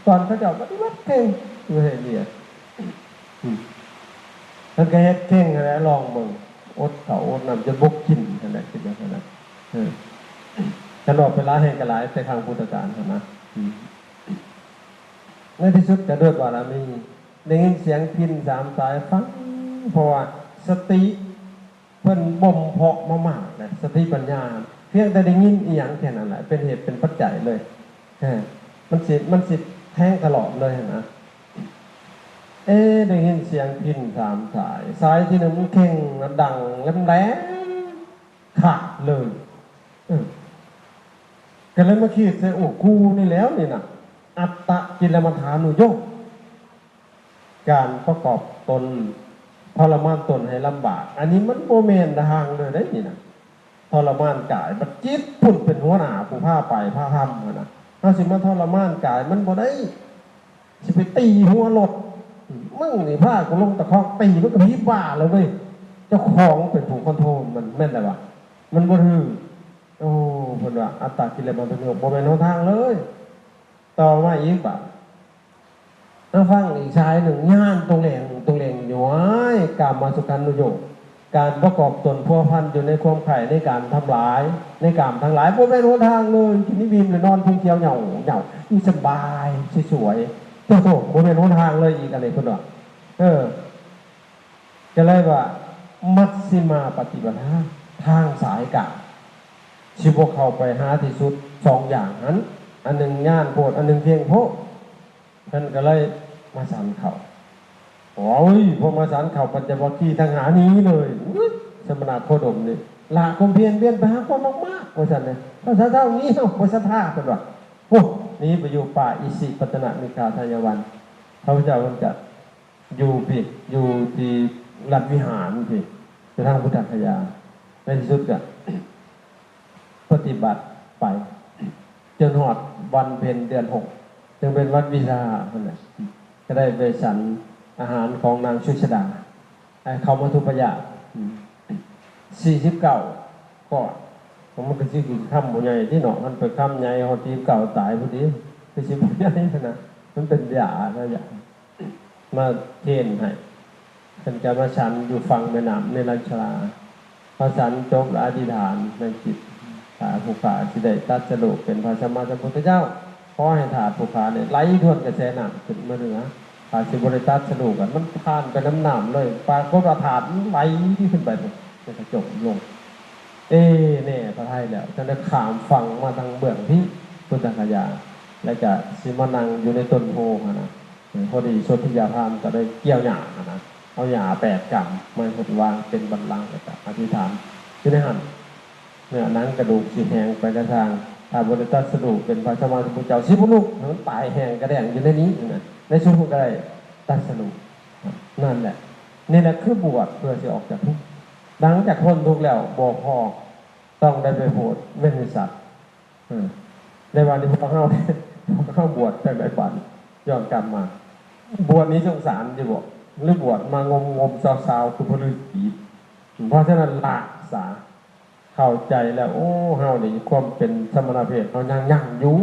ກ່ອນເຂົາເຈົ້າປະຕິບັດເຄັ່ງ ຢູ່ໃຫ້ເວຍ ອືມ ເພິ່ນກໍເຮັດເຄັ່ງຫັ້ນແຫຼະ ລອງເບິ່ງ ອົດເຂົ້າອົດນ້ຳຈົນບໍ່ກິນຫັ້ນແຫຼະ ຄິດວ່າຊັ້ນນະ ເອີ ຄັນອອກໄປຫຼາຍແຮງກໍຫຼາຍ ແຕ່ຄັ້ງພຸດທະການຫັ້ນນະ ອືມ ໃນທີ່ສຸດກໍດ້ວຍບາລະມີ ໄດ້ຍິນສຽງພິນສາມສາຍຟັງ ເພາະວ່າສະຕິ ເພິ່ນບົ່ມເພາະມາມາກແຫຼະ ສະຕິປັນຍາ ພຽງແຕ່ໄດ້ຍິນອີ່ຫຍັງແຄ່ນັ້ນແຫຼະ ເປັນເຫດເປັນປັດໄຈເລີຍ ເອີ ມັນຊິ ມັນຊິແທງຕະຫຼອດເລີຍຫັ້ນນະ ເອ ໄດ້ຍິນສຽງພິນສາມສາຍ ສາຍທີໜຶ່ງມັນເຄັ່ງດັງແຫຼມໆຂາດເລີຍ ເອີ ກໍເລີຍມາຄິດໃສ່ ໂອ້ ກູນີ້ແລ້ວນີ້ນະ ອັດຕະກິລະມັດຖານຸໂຍກ ການປະກອບຕົນ ທໍລະມານຕົນໃຫ້ລຳບາກ ອັນນີ້ມັນບໍ່ແມ່ນທາງເລີຍເດ້ນີ້ນະ ທໍລະມານກາຍ ບັດຈິດພຸ້ນເປັນຫົວໜ້າຜູ້ພາໄປພາທຳຫັ້ນນະ ເຮົາຊິມາທໍລະມານກາຍມັນບໍ່ໄດ້ ຊິໄປຕີຫົວລົດ ມຶງນີ້ພາກູລົງຕະຄອກຕີ ມັນກໍຜີບ້າແລ້ວເວີຍ ເຈົ້າຂອງເປັນຜູ້ຄອນໂທຣນມັນ ແມ່ນແລ້ວວະ ມັນບໍ່ຖືກ ໂອ້ ເພິ່ນວ່າອັດຕະກິລະມັດຖານຸໂຍກ ບໍ່ແມ່ນຫົນທາງເລີຍ ຕໍ່ມາອີກບາດ ມາຟັງອີກສາຍໜຶ່ງ ຍານຕົງແລງ ຕົງແລງຢູ່ ວ້າຍ ກາມະສຸຂັນນຸໂຍກ ການປະກອບຕົນພົວພັນຢູ່ໃນຄວາມໃຄ່ ໃນກາມທັງຫຼາຍ ໃນກາມທັງຫຼາຍ ບໍ່ແມ່ນຫົນທາງເລີຍ. ກິນອີ່ມແລ້ວນອນພຸງຂຽວເຫຍົາໆ ຢູ່ສະບາຍສວຍໆ ໂທ້ໆ ບໍ່ແມ່ນຫົນທາງເລີຍອີກ ອັນນີ້ເພິ່ນວ່າ ເອີ ກໍເລີຍວ່າ ມັດຊິມາປະຕິປະທາ ທາງສາຍກາງ ຊິບໍ່ເຂົ້າໄປຫາທີ່ສຸດສອງຢ່າງຫັ້ນ ອັນໜຶ່ງຍານໂພດ ອັນໜຶ່ງເພງໂພດ. ເພິ່ນກໍເລີຍມາສັນເຂົ້າ. ໂອ້ຍ ພໍມາສັນເຂົ້າ ປັນຈະວັກຄີທັງຫ້າໜີເລີຍ. ອຸ້ຍ ສະມະນະໂຄດົມນີ້ ລະຄວາມພຽນ ພຽນໄປຫາຄວາມມາກໆ ວ່າຊັ້ນເດ. ພາສາເຈົ້າໜີເຮົາ ບໍ່ສັດທາ ເພິ່ນວ່າ. ໂອ້ ໜີໄປຢູ່ປ່າອິສິປັດຕະນະມິກາທາຍະວັນ. ພະພຸດທະເຈົ້າເພິ່ນກໍຢູ່ພີ້ ຢູ່ທີ່ລັດວິຫານພີ້ ຢູ່ທາງພຸດທະຄະຍາ. ໃນທີ່ສຸດກໍ ປະຕິບັດໄປ ຈົນຮອດວັນເພັນເດືອນຫົກ ເຊິ່ງເປັນວັນວິສາຂະຫັ້ນນະ ກໍໄດ້ໄປສັນອາຫານຂອງນາງສຸຊາດາ ໃຫ້ເຂົ້າມາທຸປະຍາດ ອືມ ສີ່ສິບເກົ້າກ້ອນ. ມັນກໍຊິກິນຄຳບໍ່ໃຫຍ່ຕິເນາະ ມັນໄປຄຳໃຫຍ່ຮອດສີ່ສິບເກົ້າຕາຍພໍດີ ຄືຊິບໍ່ໃຫຍ່ຫັ້ນນະ ມັນເປັນຢານະ ຢາ ມາເຄນໃຫ້. ເພິ່ນກໍມາສັນຢູ່ຝັ່ງແມ່ນ້ຳເນລັນຊະລາ. ພໍສັນຈົບແລ້ວອະທິຖານໃນຈິດ ຖ້າຜູ້ຂ້າຊິໄດ້ຕັດສະຮູ້ເປັນພະສຳມາສຳພຸດທະເຈົ້າ ຂໍໃຫ້ທາດຜູ້ຂ້ານີ້ໄຫຼທວນກະແສນ້ຳຂຶ້ນມາເໜືອ. ຖ້າຊິບໍ່ໄດ້ຕັດສະຮູ້ກັນ ມັນຜ່ານໄປນຳນ້ຳເລີຍ. ປາກົດວ່າທາດມັນໄຫຼຂຶ້ນໄປພຸ້ນ ແລ້ວກໍຈົມລົງ. ເອ ແນ່ພະໄທແລ້ວ ຈັ່ງໄດ້ຂ້າມຝັ່ງມາທາງເບື້ອງພີ້ ພຸດທະຄະຍາ ແລ້ວກະຊິມານັ່ງຢູ່ໃນຕົ້ນໂພຫັ້ນນະ. ເອີ ພໍດີສົນທິຍາພາມກໍໄດ້ກ່ຽວຫຍ້າຫັ້ນນະ ເອົາຫຍ້າແປດກຳມາເຮັດວາງເປັນບັນລັງ ແລ້ວກໍອະທິຖານຢູ່ໃນຫັ້ນ. ເນື້ອໜັງກະດູກຊິແຫ້ງໄປກະຊ່າງ ຖ້າບໍ່ໄດ້ຕັດສະຮູ້ເປັນພະສຳມາສຳພຸດທະເຈົ້າ ຊິບໍ່ລຸກ ໃຫ້ມັນຕາຍແຫ້ງກະແດ້ງຢູ່ໃນນີ້ຫັ້ນນະ ໃນສຸດເພິ່ນກໍໄດ້ຕັດສະຮູ້. ນັ້ນແຫຼະ ນີ້ແຫຼະຄືບວດເພື່ອຊິອອກຈາກທຸກ. ຫຼັງຈາກພົ້ນທຸກແລ້ວບໍ່ພໍ ຕ້ອງໄດ້ໄປໂຜດເວນຍະສັດ. ເອີ ແຕ່ວ່ານີ້ພວກເຮົາ ພວກເຮົາບວດຈັ່ງໃດບາດນີ້? ຍ້ອນກັບມາ ບວດໜີສົງສານຢູ່ບໍ່ ຫຼືບວດມາງົມໆຊາວໆ ຄືພະລືສີ? ເພາະສະນັ້ນລະສາ ເຂົ້າໃຈແລ້ວ ໂອ້ ເຮົານີ້ຄວາມເປັນສະມະນະເພດເຮົາຍັງຍັງຢູ່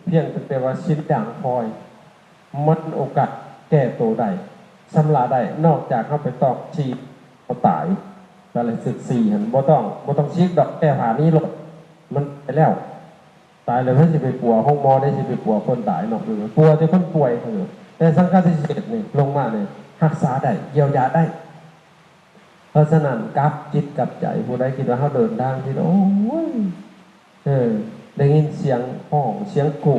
ພຽງແຕ່ວ່າສິນດ່າງພອຍ ມັນໂອກາດແກ້ໂຕໄດ້ ຊຳລະໄດ້ ນອກຈາກເຮົາໄປຕອກຊີກ ເຮົາຕາຍ ກາລະສິກສີ່ຫັ້ນ ບໍ່ຕ້ອງ ບໍ່ຕ້ອງຊີກດອກ ແກ້ຜ້າໜີໂລດ ມັນໄປແລ້ວ. ຕາຍແລ້ວໃຜຊິໄປປົວໂຮງໝໍ ໃຜຊິໄປປົວຄົນຕາຍເນາະ ປົວແຕ່ຄົນປ່ວຍເທົ່ານັ້ນ. ແຕ່ສັງຄະຕິເສດນີ້ລົງມານີ້ ຮັກສາໄດ້ ຢຽວຢາໄດ້. ເພາະສະນັ້ນ ກັບຈິດກັບໃຈ ຜູ້ໃດຄິດວ່າເຮົາເດີນທາງຜິດ ໂອ້ຍ ເອີ ໄດ້ຍິນສຽງຮ້ອງ ສຽງໂກກ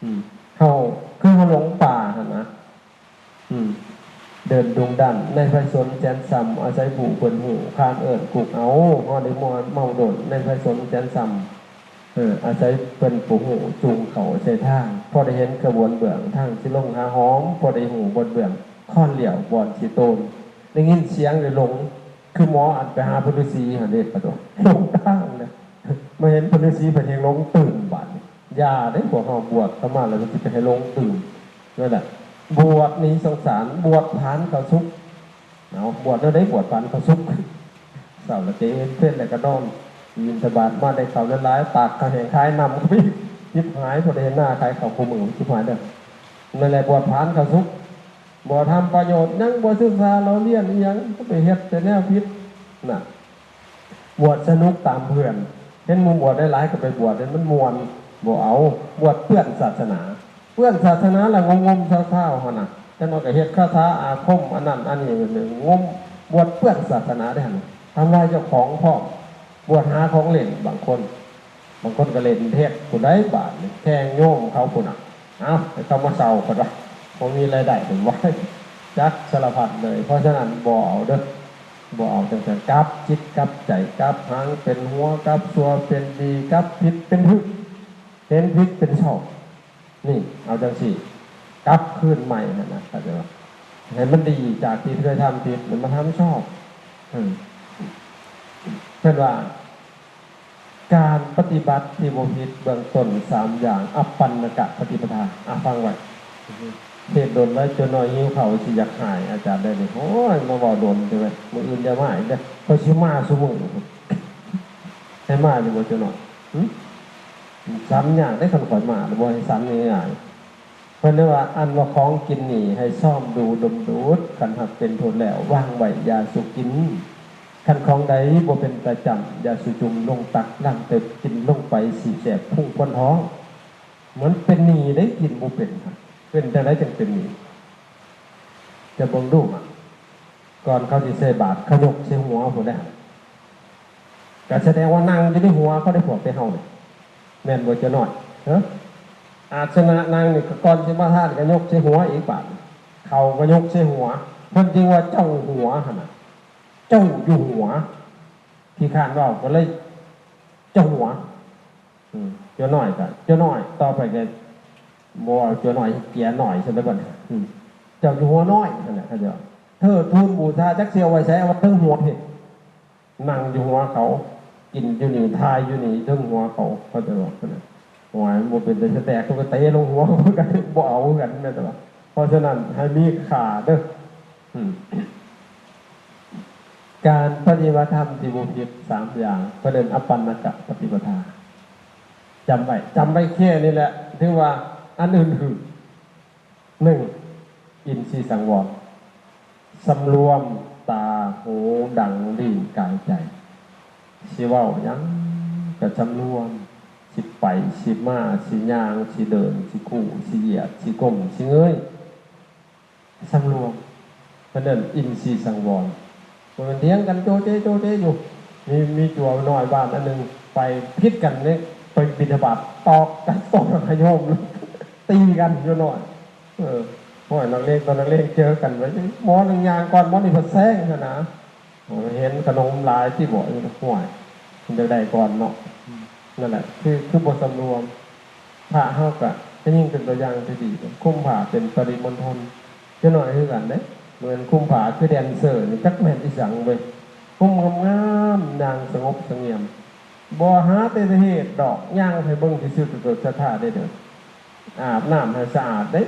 ອືມ ເຮົາ ຄືເຮົາຫຼົງປ່າຫັ້ນນະ ອືມ ເດີນດຸ່ງດັນໃນໄພສົນແສນຊ່ຳ ອາໄສຜູ້ເພິ່ນຮູ້ ຄານເອີ້ນກຸກເອົາ ເຮົາໄດ້ມົວເມົາດົນໃນໄພສົນແສນຊ່ຳ ເອີ ອາໄສເພິ່ນຜູ້ຮູ້ ຈູງເຂົ້າໃສ່ທາງ ພໍໄດ້ເຫັນຂະບວນເບື້ອງທາງ ຊິລົງຫາຫອມ ພໍໄດ້ຮູ້ບ່ອນເບື້ອງ ຄອນລ້ຽວບ່ອນຊິໂຕນ ໄດ້ຍິນສຽງໄດ້ຫຼົງ ຄືໝໍອັນໄປຫາພະລືສີຫັ້ນເດ້ ປະໂທ ຫຼົງທາງເດ້ ມາເຫັນພະລືສີເພິ່ນແຮ່ງຫຼົງຕື່ມບາດນີ້. ຢ່າເດ້ ພວກເຮົາບວດເຂົ້າມາແລ້ວ ມັນຊິໄປໃຫ້ຫຼົງຕື່ມ ນັ້ນແຫຼະ ບວດໜີສົງສານ ບວດຜານເຂົ້າສຸກ. ເອົາ ບວດແນວໃດ? ບວດຜານເຂົ້າສຸກ ເຊົ້າແລ້ວເຈນ ເພັນແລ້ວກໍນອນ ບິນທະບາດມາໄດ້ເຂົ້າຫຼາຍໆ ຕາກເຂົ້າແຫ້ງຂາຍນ້ຳເຂົ້າໄປອີກ ຈິບຫາຍ ບໍ່ໄດ້ເຫັນໜ້າຂາຍເຂົ້າຄູ່ມື້ ຈິບຫາຍເດີ້. ນັ້ນແຫຼະ ບວດຜານເຂົ້າສຸກ ບໍ່ທຳປະໂຫຍດຫຍັງ ບໍ່ສຶກສາເລົ່າຮຽນອີ່ຫຍັງ ກໍໄປເຮັດແຕ່ແນວຜິດນະ. ບວດສະໜຸກຕາມເພື່ອນ ເຫັນໝູ່ບວດຫຼາຍໆ ກໍໄປບວດໃຫ້ມັນມ່ວນ ບໍ່ເອົາ ບວດເປື້ອນສາສະໜາ ເປື້ອນສາສະໜາລະງົມໆຊາວໆຫັ້ນນະ ຈັກໜ່ອຍກໍເຮັດຄາຖາອາຄົມອັນນັ້ນອັນນີ້ ງົມ ບວດເປື້ອນສາສະໜາໄດ້ຫັ້ນ ທຳລາຍເຈົ້າຂອງພ້ອມ ບວດຫາຂອງຫຼິ້ນ ບາງຄົນ ບາງຄົນກໍຫຼິ້ນເທັດ ຜູ້ໃດບາດນີ້ແຂ່ງໂຍມເຂົາພຸ້ນນະ ເອົາ ໃຫ້ເຂົາມາເຊົ່າ ເພິ່ນວ່າບໍ່ມີລາຍໄດ້ ເພິ່ນວ່າ ຈັກສາລະພັດເລີຍ. ເພາະສະນັ້ນບໍ່ເອົາເດີ້ ບໍ່ເອົາ ຈັ່ງຊັ້ນກັບຈິດກັບໃຈ ກັບຫາງເປັນຫົວ ກັບຊົ່ວເປັນດີ ກັບຜິດເປັນຖືກ ເຫັນຜິດເປັນຊອບ ນີ້ ເອົາຈັ່ງຊີ້ ກັບຄືນໃໝ່ຫັ້ນນະ ເຂົ້າໃຈບໍ່? ໃຫ້ມັນດີຈາກທີ່ເຄີຍທຳຜິດ ແລ້ວມາທຳຊອບ ເອີ ເພິ່ນວ່າ ການປະຕິບັດທີ່ບໍ່ຜິດເບື້ອງຕົ້ນສາມຢ່າງ ອະປັນນະກະປະຕິປະທາ ອາ ຟັງໄວ້ ເທດດົນແລ້ວ ຈົນໜ້ອຍຫິວເຂົ້າ ຊິຢາກຫາຍ ອາຈານໄດ້ນີ້ ໂອ້ຍ ມາເວົ້າດົນເດີ ມື້ອື່ນຢ່າມາອີກເດີ ຂ້ອຍຊິມາຊຸມື້ ໃຫ້ມາຢູ່ບໍ່ ຈົນໜ້ອຍ? ຫຶ? ສັນຍາກເດ້ ຄັນຂ້ອຍມາ ບໍ່ໃຫ້ສັນງ່າຍໆ. ເພິ່ນເລີຍວ່າ ອັນວ່າຂອງກິນນີ້ໃຫ້ຊອມດູດົມດູດ ຄັນຫາກເປັນໂທດແລ້ວ ວາງໄວ້ຢ່າສຸກິນ. ຄັນຂອງໃດບໍ່ເປັນຕາຈຳ ຢ່າສຸຈຸ່ມລົງຕັກ ລ້າງເຕີບກິນລົງໄປ ຊິແສບພຸງພວນທ້ອງ. ມັນເປັນໜີ່ເດ້ ກິນບໍ່ເປັນ ເປັນຈັ່ງໃດຈັ່ງເປັນໜີ່? ຈະເບິ່ງດູ ກ່ອນເຂົາຊິໃສ່ບາດ ເຂົາຍົກໃສ່ຫົວພຸ້ນແຫຼະ ກະສະແດງວ່ານັ່ງຢູ່ໃນຫົວເຂົາໄດ້ ພວກແຕ່ເຮົານີ້ ແມ່ນບໍ່ເຈົ້ານ້ອຍ? ເອີ ອາດສະນະນັ່ງນີ້ ກ່ອນຊິມາທານກໍຍົກໃສ່ຫົວອີກ ບາດເຂົາກໍຍົກໃສ່ຫົວ ເພິ່ນຈຶ່ງວ່າເຈົ້າຫົວຫັ້ນນະ ເຈົ້າຢູ່ຫົວ ຂີ້ຄ້ານເວົ້າກໍເລີຍເຈົ້າຫົວ. ອືມ ເຈົ້ານ້ອຍກໍເຈົ້ານ້ອຍ ຕໍ່ໄປກໍບໍ່ເຈົ້ານ້ອຍ ເກຍນ້ອຍຊັ້ນແຫຼະບັດນີ້. ອືມ ເຈົ້າຢູ່ຫົວນ້ອຍຫັ້ນແຫຼະ ເຂົາເຈົ້າເທີດທູນບູຊາ ຈັກຊິເອົາໄວ້ໃສ ເອົາໄວ້ເທິງຫົວພີ້ ນັ່ງຢູ່ຫົວເຂົາ ກິນຢູ່ນີ້ ຖ່າຍຢູ່ນີ້ ເທິງຫົວເຂົາ ເຂົາເຈົ້າວ່າຊັ້ນແຫຼະ. ໂອ້ຍ ມັນບໍ່ເປັນຕາສະແຕກ ຕົວກະເຕະລົງຫົວເຂົາຄືກັນ ບໍ່ເອົາຄືກັນ ແມ່ນແຕ່ວ່າ ເພາະສະນັ້ນໃຫ້ມີຄ່າເດີ້. ອືມ ການປະຕິບັດທຳທີ່ບໍ່ຜິດສາມຢ່າງ ເພິ່ນເອີ້ນອັບປັນນະກະປະຕິປະທາ. ຈຳໄວ້ ຈຳໄວ້ແຄ່ນີ້ແຫຼະ ຖືວ່າອັນອື່ນຖືກ. ໜຶ່ງ ອິນຊີສັງວອນ ສຳລວມຕາ, ຫູ, ດັງ, ລີ້ນ, ກາຍ, ໃຈ. ຊິເວົ້າຫຍັງກະສຳລວມ, ຊິໄປ, ຊິມາ, ຊິຍ່າງ, ຊິເດີນ, ຊິຄູ່, ຊິຢຽດ, ຊິກົ້ມ, ຊິເງີຍ. ສຳລວມ ເພິ່ນເອີ້ນອິນຊີສັງວອນ. ບໍ່ແມ່ນຖຽງກັນໂຈເຈໂຈເຈຢູ່. ມີ ມີຈົວນ້ອຍບ້ານອັນໜຶ່ງ ໄປຜິດກັນເດ້ ໄປບິນທະບາດ ຕອກກັນ ຕອກກັນ ຂະໂຍມ ຕີກັນຢູ່ນ້ອຍ. ເອີ ຫ້ອຍ ນັກເລງຕໍ່ນັກເລງເຈີກັນ ໝໍໜຶ່ງຍ່າງກ່ອນ ໝໍນີ້ພັດແຊງຫັ້ນນະ. ໂອ້ ເຫັນຂະໜົມຫຼາຍຕິບໍ ຫ້ວຍ ມັນຢາກໄດ້ກ່ອນເນາະ. ນັ້ນແຫຼະ ຄື ຄືບໍ່ສຳລວມ. ພະເຮົາກະ ກະຍິ່ງເປັນຕົວຢ່າງທີ່ດີ ຄຸມຜ້າເປັນປະລິມົນທົນ. ເຈົ້ານ້ອຍຄືກັນເດ້ ແມ່ນຄຸມຜ້າຄືແດນເຊີນີ້ ຈັກແມ່ນອີ່ຫຍັງເວີຍ. ຄຸມງາມໆ ຢ່າງສະຫງົບສະຫງຽມ ບໍ່ຫາແຕ່ເຮັດດອກ ຍ່າງໃຫ້ເບິ່ງຊື່ໆ ຕົວຕົນສັດທາເດ້ເດີ. ອາບນ້ຳໃຫ້ສະອາດເດ້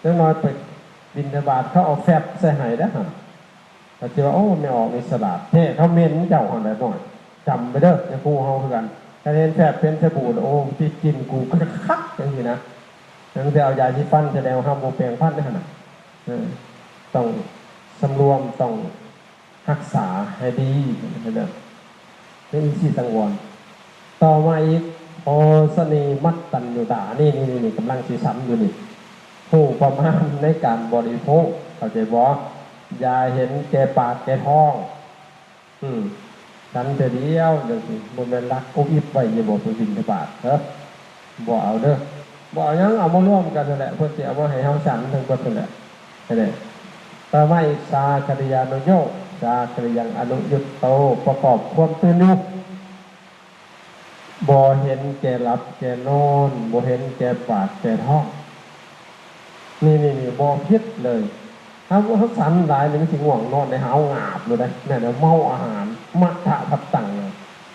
ຈັກໜ້ອຍໄປບິນທະບາດ ເຂົາເອົາແຟັບໃສ່ໃຫ້ເດ້ຫັ້ນ. ເຂົາຊິວ່າ ໂອ້ ແມ່ອອກນີ້ສະຫຼາດແທ້ ເຂົາເໝັນເຈົ້າຫັ້ນແຫຼະນ້ອຍ. ຈຳໄວ້ເດີ ຍາຄູເຮົາຄືກັນ ຄັນເຫັນແຟບເປັນສະບູ ໂອ້ ຕິດກິ່ນກູຄັກໆ ຈັ່ງຊີ້ນະ. ແຕ່ເອົາຢາສີຟັນ ສະແດງວ່າເຮົາບໍ່ແປງຟັນເດ້ຫັ້ນນະ. ເອີ ຕ້ອງສຳລວມ ຕ້ອງຮັກສາໃຫ້ດີ ເຫັນເດີ ເປັນອິນຊີສັງວອນ. ຕໍ່ມາອີກ ໂພຊະນີມັດຕັນຍູຕາ ນີ້ໆໆ ກຳລັງຊິຊ້ຳຢູ່ນີ້ ຮູ້ປະມານໃນການບໍລິໂພກ ເຂົ້າໃຈບໍ່? ຢ່າເຫັນແກ່ປາກແກ່ທ້ອງ. ອືມ ສັນເທື່ອດຽວຈັ່ງຊີ້ ບໍ່ແມ່ນລັກອຸບອິບໄວ້ຢູ່ບໍ່ ໄປບິນທະບາດ ເອີ ບໍ່ເອົາເດີ. ບໍ່ເອົາຫຍັງ ເອົາມາລວມກັນຫັ້ນແຫຼະ ເພິ່ນຊິເອົາມາໃຫ້ເຮົາສັນທັງເບິດຫັ້ນແຫຼະ. ຫັ້ນແຫຼະ ຕໍ່ມາອີກ ສາຄະລິຍານຸໂຍກ ສາຄະລິຍັງອະນຸຍຸດໂຕ ປະກອບຄວາມຕື່ນຢູ່. ບໍ່ເຫັນແກ່ຫຼັບແກ່ນອນ ບໍ່ເຫັນແກ່ປາກແກ່ທ້ອງ. ນີ້ໆໆ ບໍ່ຜິດເລີຍ. ເຮົາ ເຮົາສັນຫຼາຍນີ້ ມັນຊິງ່ວງນອນໄດ້ ຫາວງາບໂລດເດ້. ແມ່ນແລ້ວ ເມົາອາຫານ ມະທະພັດຕັງ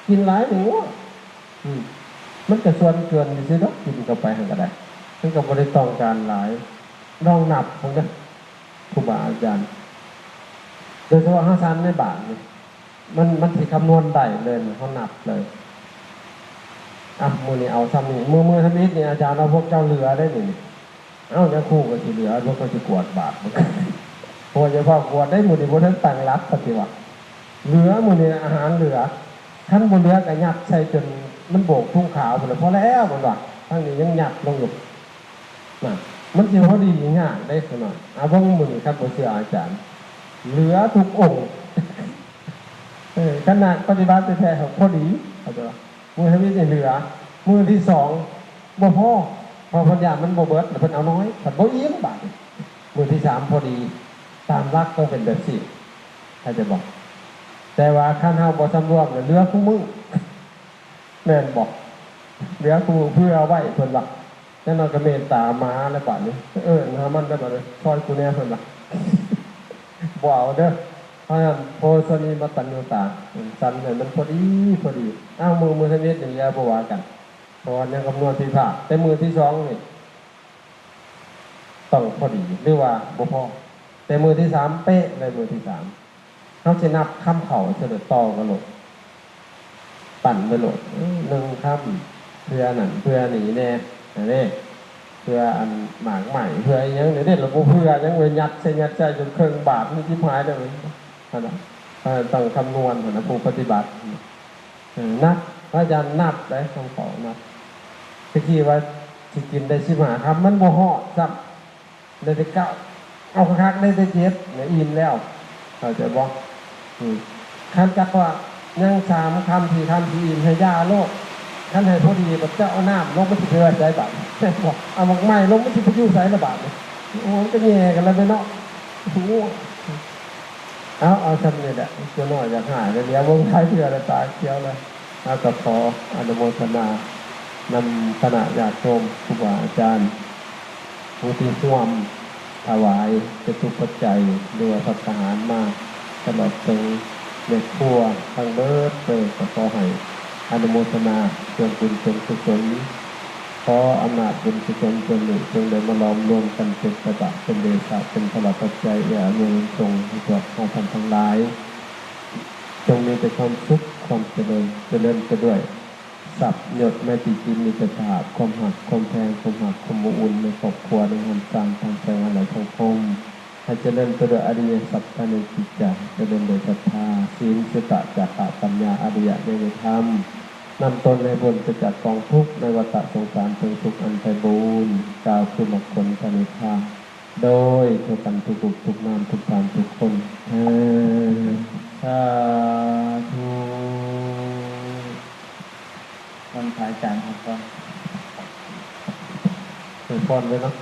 ກິນຫຼາຍນີ້ງ່ວງ. ອືມ ມັນກະສ່ວນເກີນຊື່ໆດອກ ກິນເຂົ້າໄປຫັ້ນກະໄດ້ ມັນກະບໍ່ໄດ້ຕ້ອງການຫຼາຍ. ລອງນັບເບິ່ງເດີ ຄູບາອາຈານ ໂດຍສະເພາະເຮົາສັນໃນບາດນີ້ ມັນ ມັນຊິຄຳນວນໄດ້ເລີຍ ເຮົານັບເລີຍ. ອ່ະ ມື້ນີ້ເອົາຊ່ຳນີ້ ມື້ ມື້ທຳອິດນີ້ອາຈານວ່າພວກເຈົ້າເຫຼືອໄດ໋ນີ້. ເອົ້າ ຍາຄູກໍຊິເຫຼືອ ພວກເຂົາຊິກວດບາດ ເພາະວ່າຢ່າຟ້າວກວດໄດ໋ ມື້ນີ້ບໍ່ທັນຕັ້ງຫຼັກ ປະຕິວັດ ເຫຼືອ ມື້ນີ້ອາຫານເຫຼືອ. ຄັນບໍ່ເຫຼືອກໍຍັດໃສ່ຈົນມັນໂບກທຸງຂາວພຸ້ນແຫຼະ ພໍແລ້ວ ມັນວ່າ ທາງນີ້ຍັງຍັດລົງຢູ່. ນະ ມັນຊິພໍດີຍາກເດ້ ຂ້ານ້ອຍ. ອາ ເບິ່ງມື້ນີ້ ຄັນບໍ່ເຊື່ອອາຈານ ເຫຼືອທຸກອົງ. ເອີ ຂະນະປະຕິບັດແທ້ໆ ພໍດີ ເຂົາເຈົ້າວ່າ ມື້ທຳອິດນີ້ເຫຼືອ ມື້ທີສອງບໍ່ພໍ ເພາະເພິ່ນຢ້ານມັນບໍ່ເບິດ ແລ້ວເພິ່ນເອົານ້ອຍ ເພິ່ນບໍ່ອີ່ມບາດນີ້. ມື້ທີສາມພໍດີ ຕາມຫຼັກຕ້ອງເປັນແບບຊີ້ ເຂົ້າໃຈບໍ່? ແຕ່ວ່າຄັນເຮົາບໍ່ສຳລວມ ເຫຼືອຄູ່ມື້ ແມ່ນບໍ່? ເຫຼືອຄູ່ມື້ ເຜື່ອໄວ້ ເພິ່ນວ່າ. ຈັ່ງນັ້ນກໍເມດຕາໝາແລ້ວບາດນີ້ ເອີ້ນຫາມັນແລ້ວບາດນີ້ ຊ່ອຍກູແດ່ ເພິ່ນວ່າ. ບໍ່ເອົາເດີ. ເພາະນັ້ນ ໂພຊະນີມັດຕັນຍູຕາ ສັນໃຫ້ມັນພໍດີ ພໍດີ. ອ້າວ ມື້ ມື້ທຳອິດນີ້ແລ້ວບໍ່ວ່າກັນ ເພາະວ່າຍັງຄຳນວນຜິດພາດ ແຕ່ມື້ທີສອງນີ້ຕ້ອງພໍດີ ຫຼືວ່າບໍ່ພໍ. ແຕ່ມື້ທີສາມເປະເລີຍ ມື້ທີສາມ ເຮົາຊິນັບຄຳເຂົ້າ ຊິໄດ້ຕໍ່ກັນໂລດ ປັ້ນໄປໂລດ ເອີ ໜຶ່ງຄຳ ເພື່ອນັ້ນເພື່ອນີ້ແດ່ ອັນນີ້ ເພື່ອອັນໝາກໄມ້ ເພື່ອອີ່ຫຍັງນີ້ເດ້ ລະບໍ່ເພື່ອຫຍັງເວີຍ ຍັດໃສ່ ຍັດໃສ່ຈົນເຄິ່ງບາດ ມັນຊິບຫາຍເດ້ ຫັ້ນນະ. ຕ້ອງຄຳນວນຫັ້ນນະ ຜູ້ປະຕິບັດ ເອີ ນັບ ພະອາຈານນັບໄດ໋ ຂອງເຂົານັບ ແຕ່ກີ້ວ່າຊິກິນໄດ້ສິບຫ້າຄຳ ມັນບໍ່ຮອດຊ້ຳ ໄດ້ແຕ່ເກົ້າ ເອົາຄັກໆ ໄດ້ແຕ່ເຈັດ ແລ້ວອີ່ມແລ້ວ ເຂົ້າໃຈບໍ່? ອືມ ຄັນຈັກວ່າຍັງສາມຄຳ ສີ່ຄຳ ຊິອີ່ມ ໃຫ້ຢ່າໂລດ ຄັນໃຫ້ພໍດີ ບັດເຈົ້າເອົານ້ຳລົງ ມັນຊິໄປໄວ້ໃສບາດນີ້? ເອົາໝາກໄມ້ລົງ ມັນຊິໄປຢູ່ໃສລະບາດນີ້? ໂອ້ ມັນກໍແຍ່ກັນແລ້ວເນາະ ໂອ້ ເອົາ ເອົາສ່ຳນີ້ແຫຼະ ຕົວນ້ອຍຢາກຫາຍແລ້ວ ຫຼຽວເບິ່ງຫຼາຍເທື່ອແລ້ວ ຕາຂຽວແລ້ວ. ເຮົາກໍຂໍອະນຸໂມທະນານຳຄະນະຍາດໂຍມ ຄູບາອາຈານ ຜູ້ທີ່ຮ່ວມຖວາຍຈະຕຸປັດໄຈ ຫຼືວ່າພັດຕາຫານມາ ຕະຫຼອດເຖິງແມ່ຄົວທັງເບິດເລີຍ ກໍຂໍໃຫ້ອະນຸໂມທະນາສ່ວນບຸນສ່ວນກຸສົນ. ຂໍອຳນາດບຸນກຸສົນສ່ວນນີ້ ຈົ່ງໄດ້ມາຫຼອມລວມກັນເປັນຕະບະ ເປັນເດຊະ ເປັນພະລະປັດໄຈ ເອື້ອອຳນວຍອຳນວນສົ່ງໃຫ້ພວກເຮົາທ່ານທັງຫຼາຍ ຈົ່ງມີແຕ່ຄວາມສຸກ ຄວາມຈະເລີນ ຈະເລີນໄປດ້ວຍຊັບຍົດ ໄມຕີຈິດມິດຕະພາບ ຄວາມຮັກ ຄວາມແພງ ຄວາມຮັກ ຄວາມອົບອຸ່ນໃນຄອບຄົວ ໃນເຮືອນຊານ ທາງແຂວງ ແລະ ສັງຄົມ ໃຫ້ຈະເລີນໄປດ້ວຍອະລິຍະສັດຖາ ໃນຈິດໃຈ ຈະເລີນດ້ວຍສັດທາ ສີນ ສຸຕະ ຈາຄະ ປັນຍາ ອະລິຍະຍະນະທຳ ນຳຕົນໃຫ້ພົ້ນໄປຈາກກອງທຸກໃນວັດຕະສົງສານ ເຖິງສຸກອັນໄພບູນ ກ່າວຄືມັກຜົນພະນິບພານ ໂດຍທົ່ວກັນທຸກຮູບທຸກນາມ ທຸກທ່ານທຸກຄົນເທີ້ນ ສາທຸ. ນຳພະອາຈານຮັບພອນ ໃຫ້ພອນເລີຍເນາະ.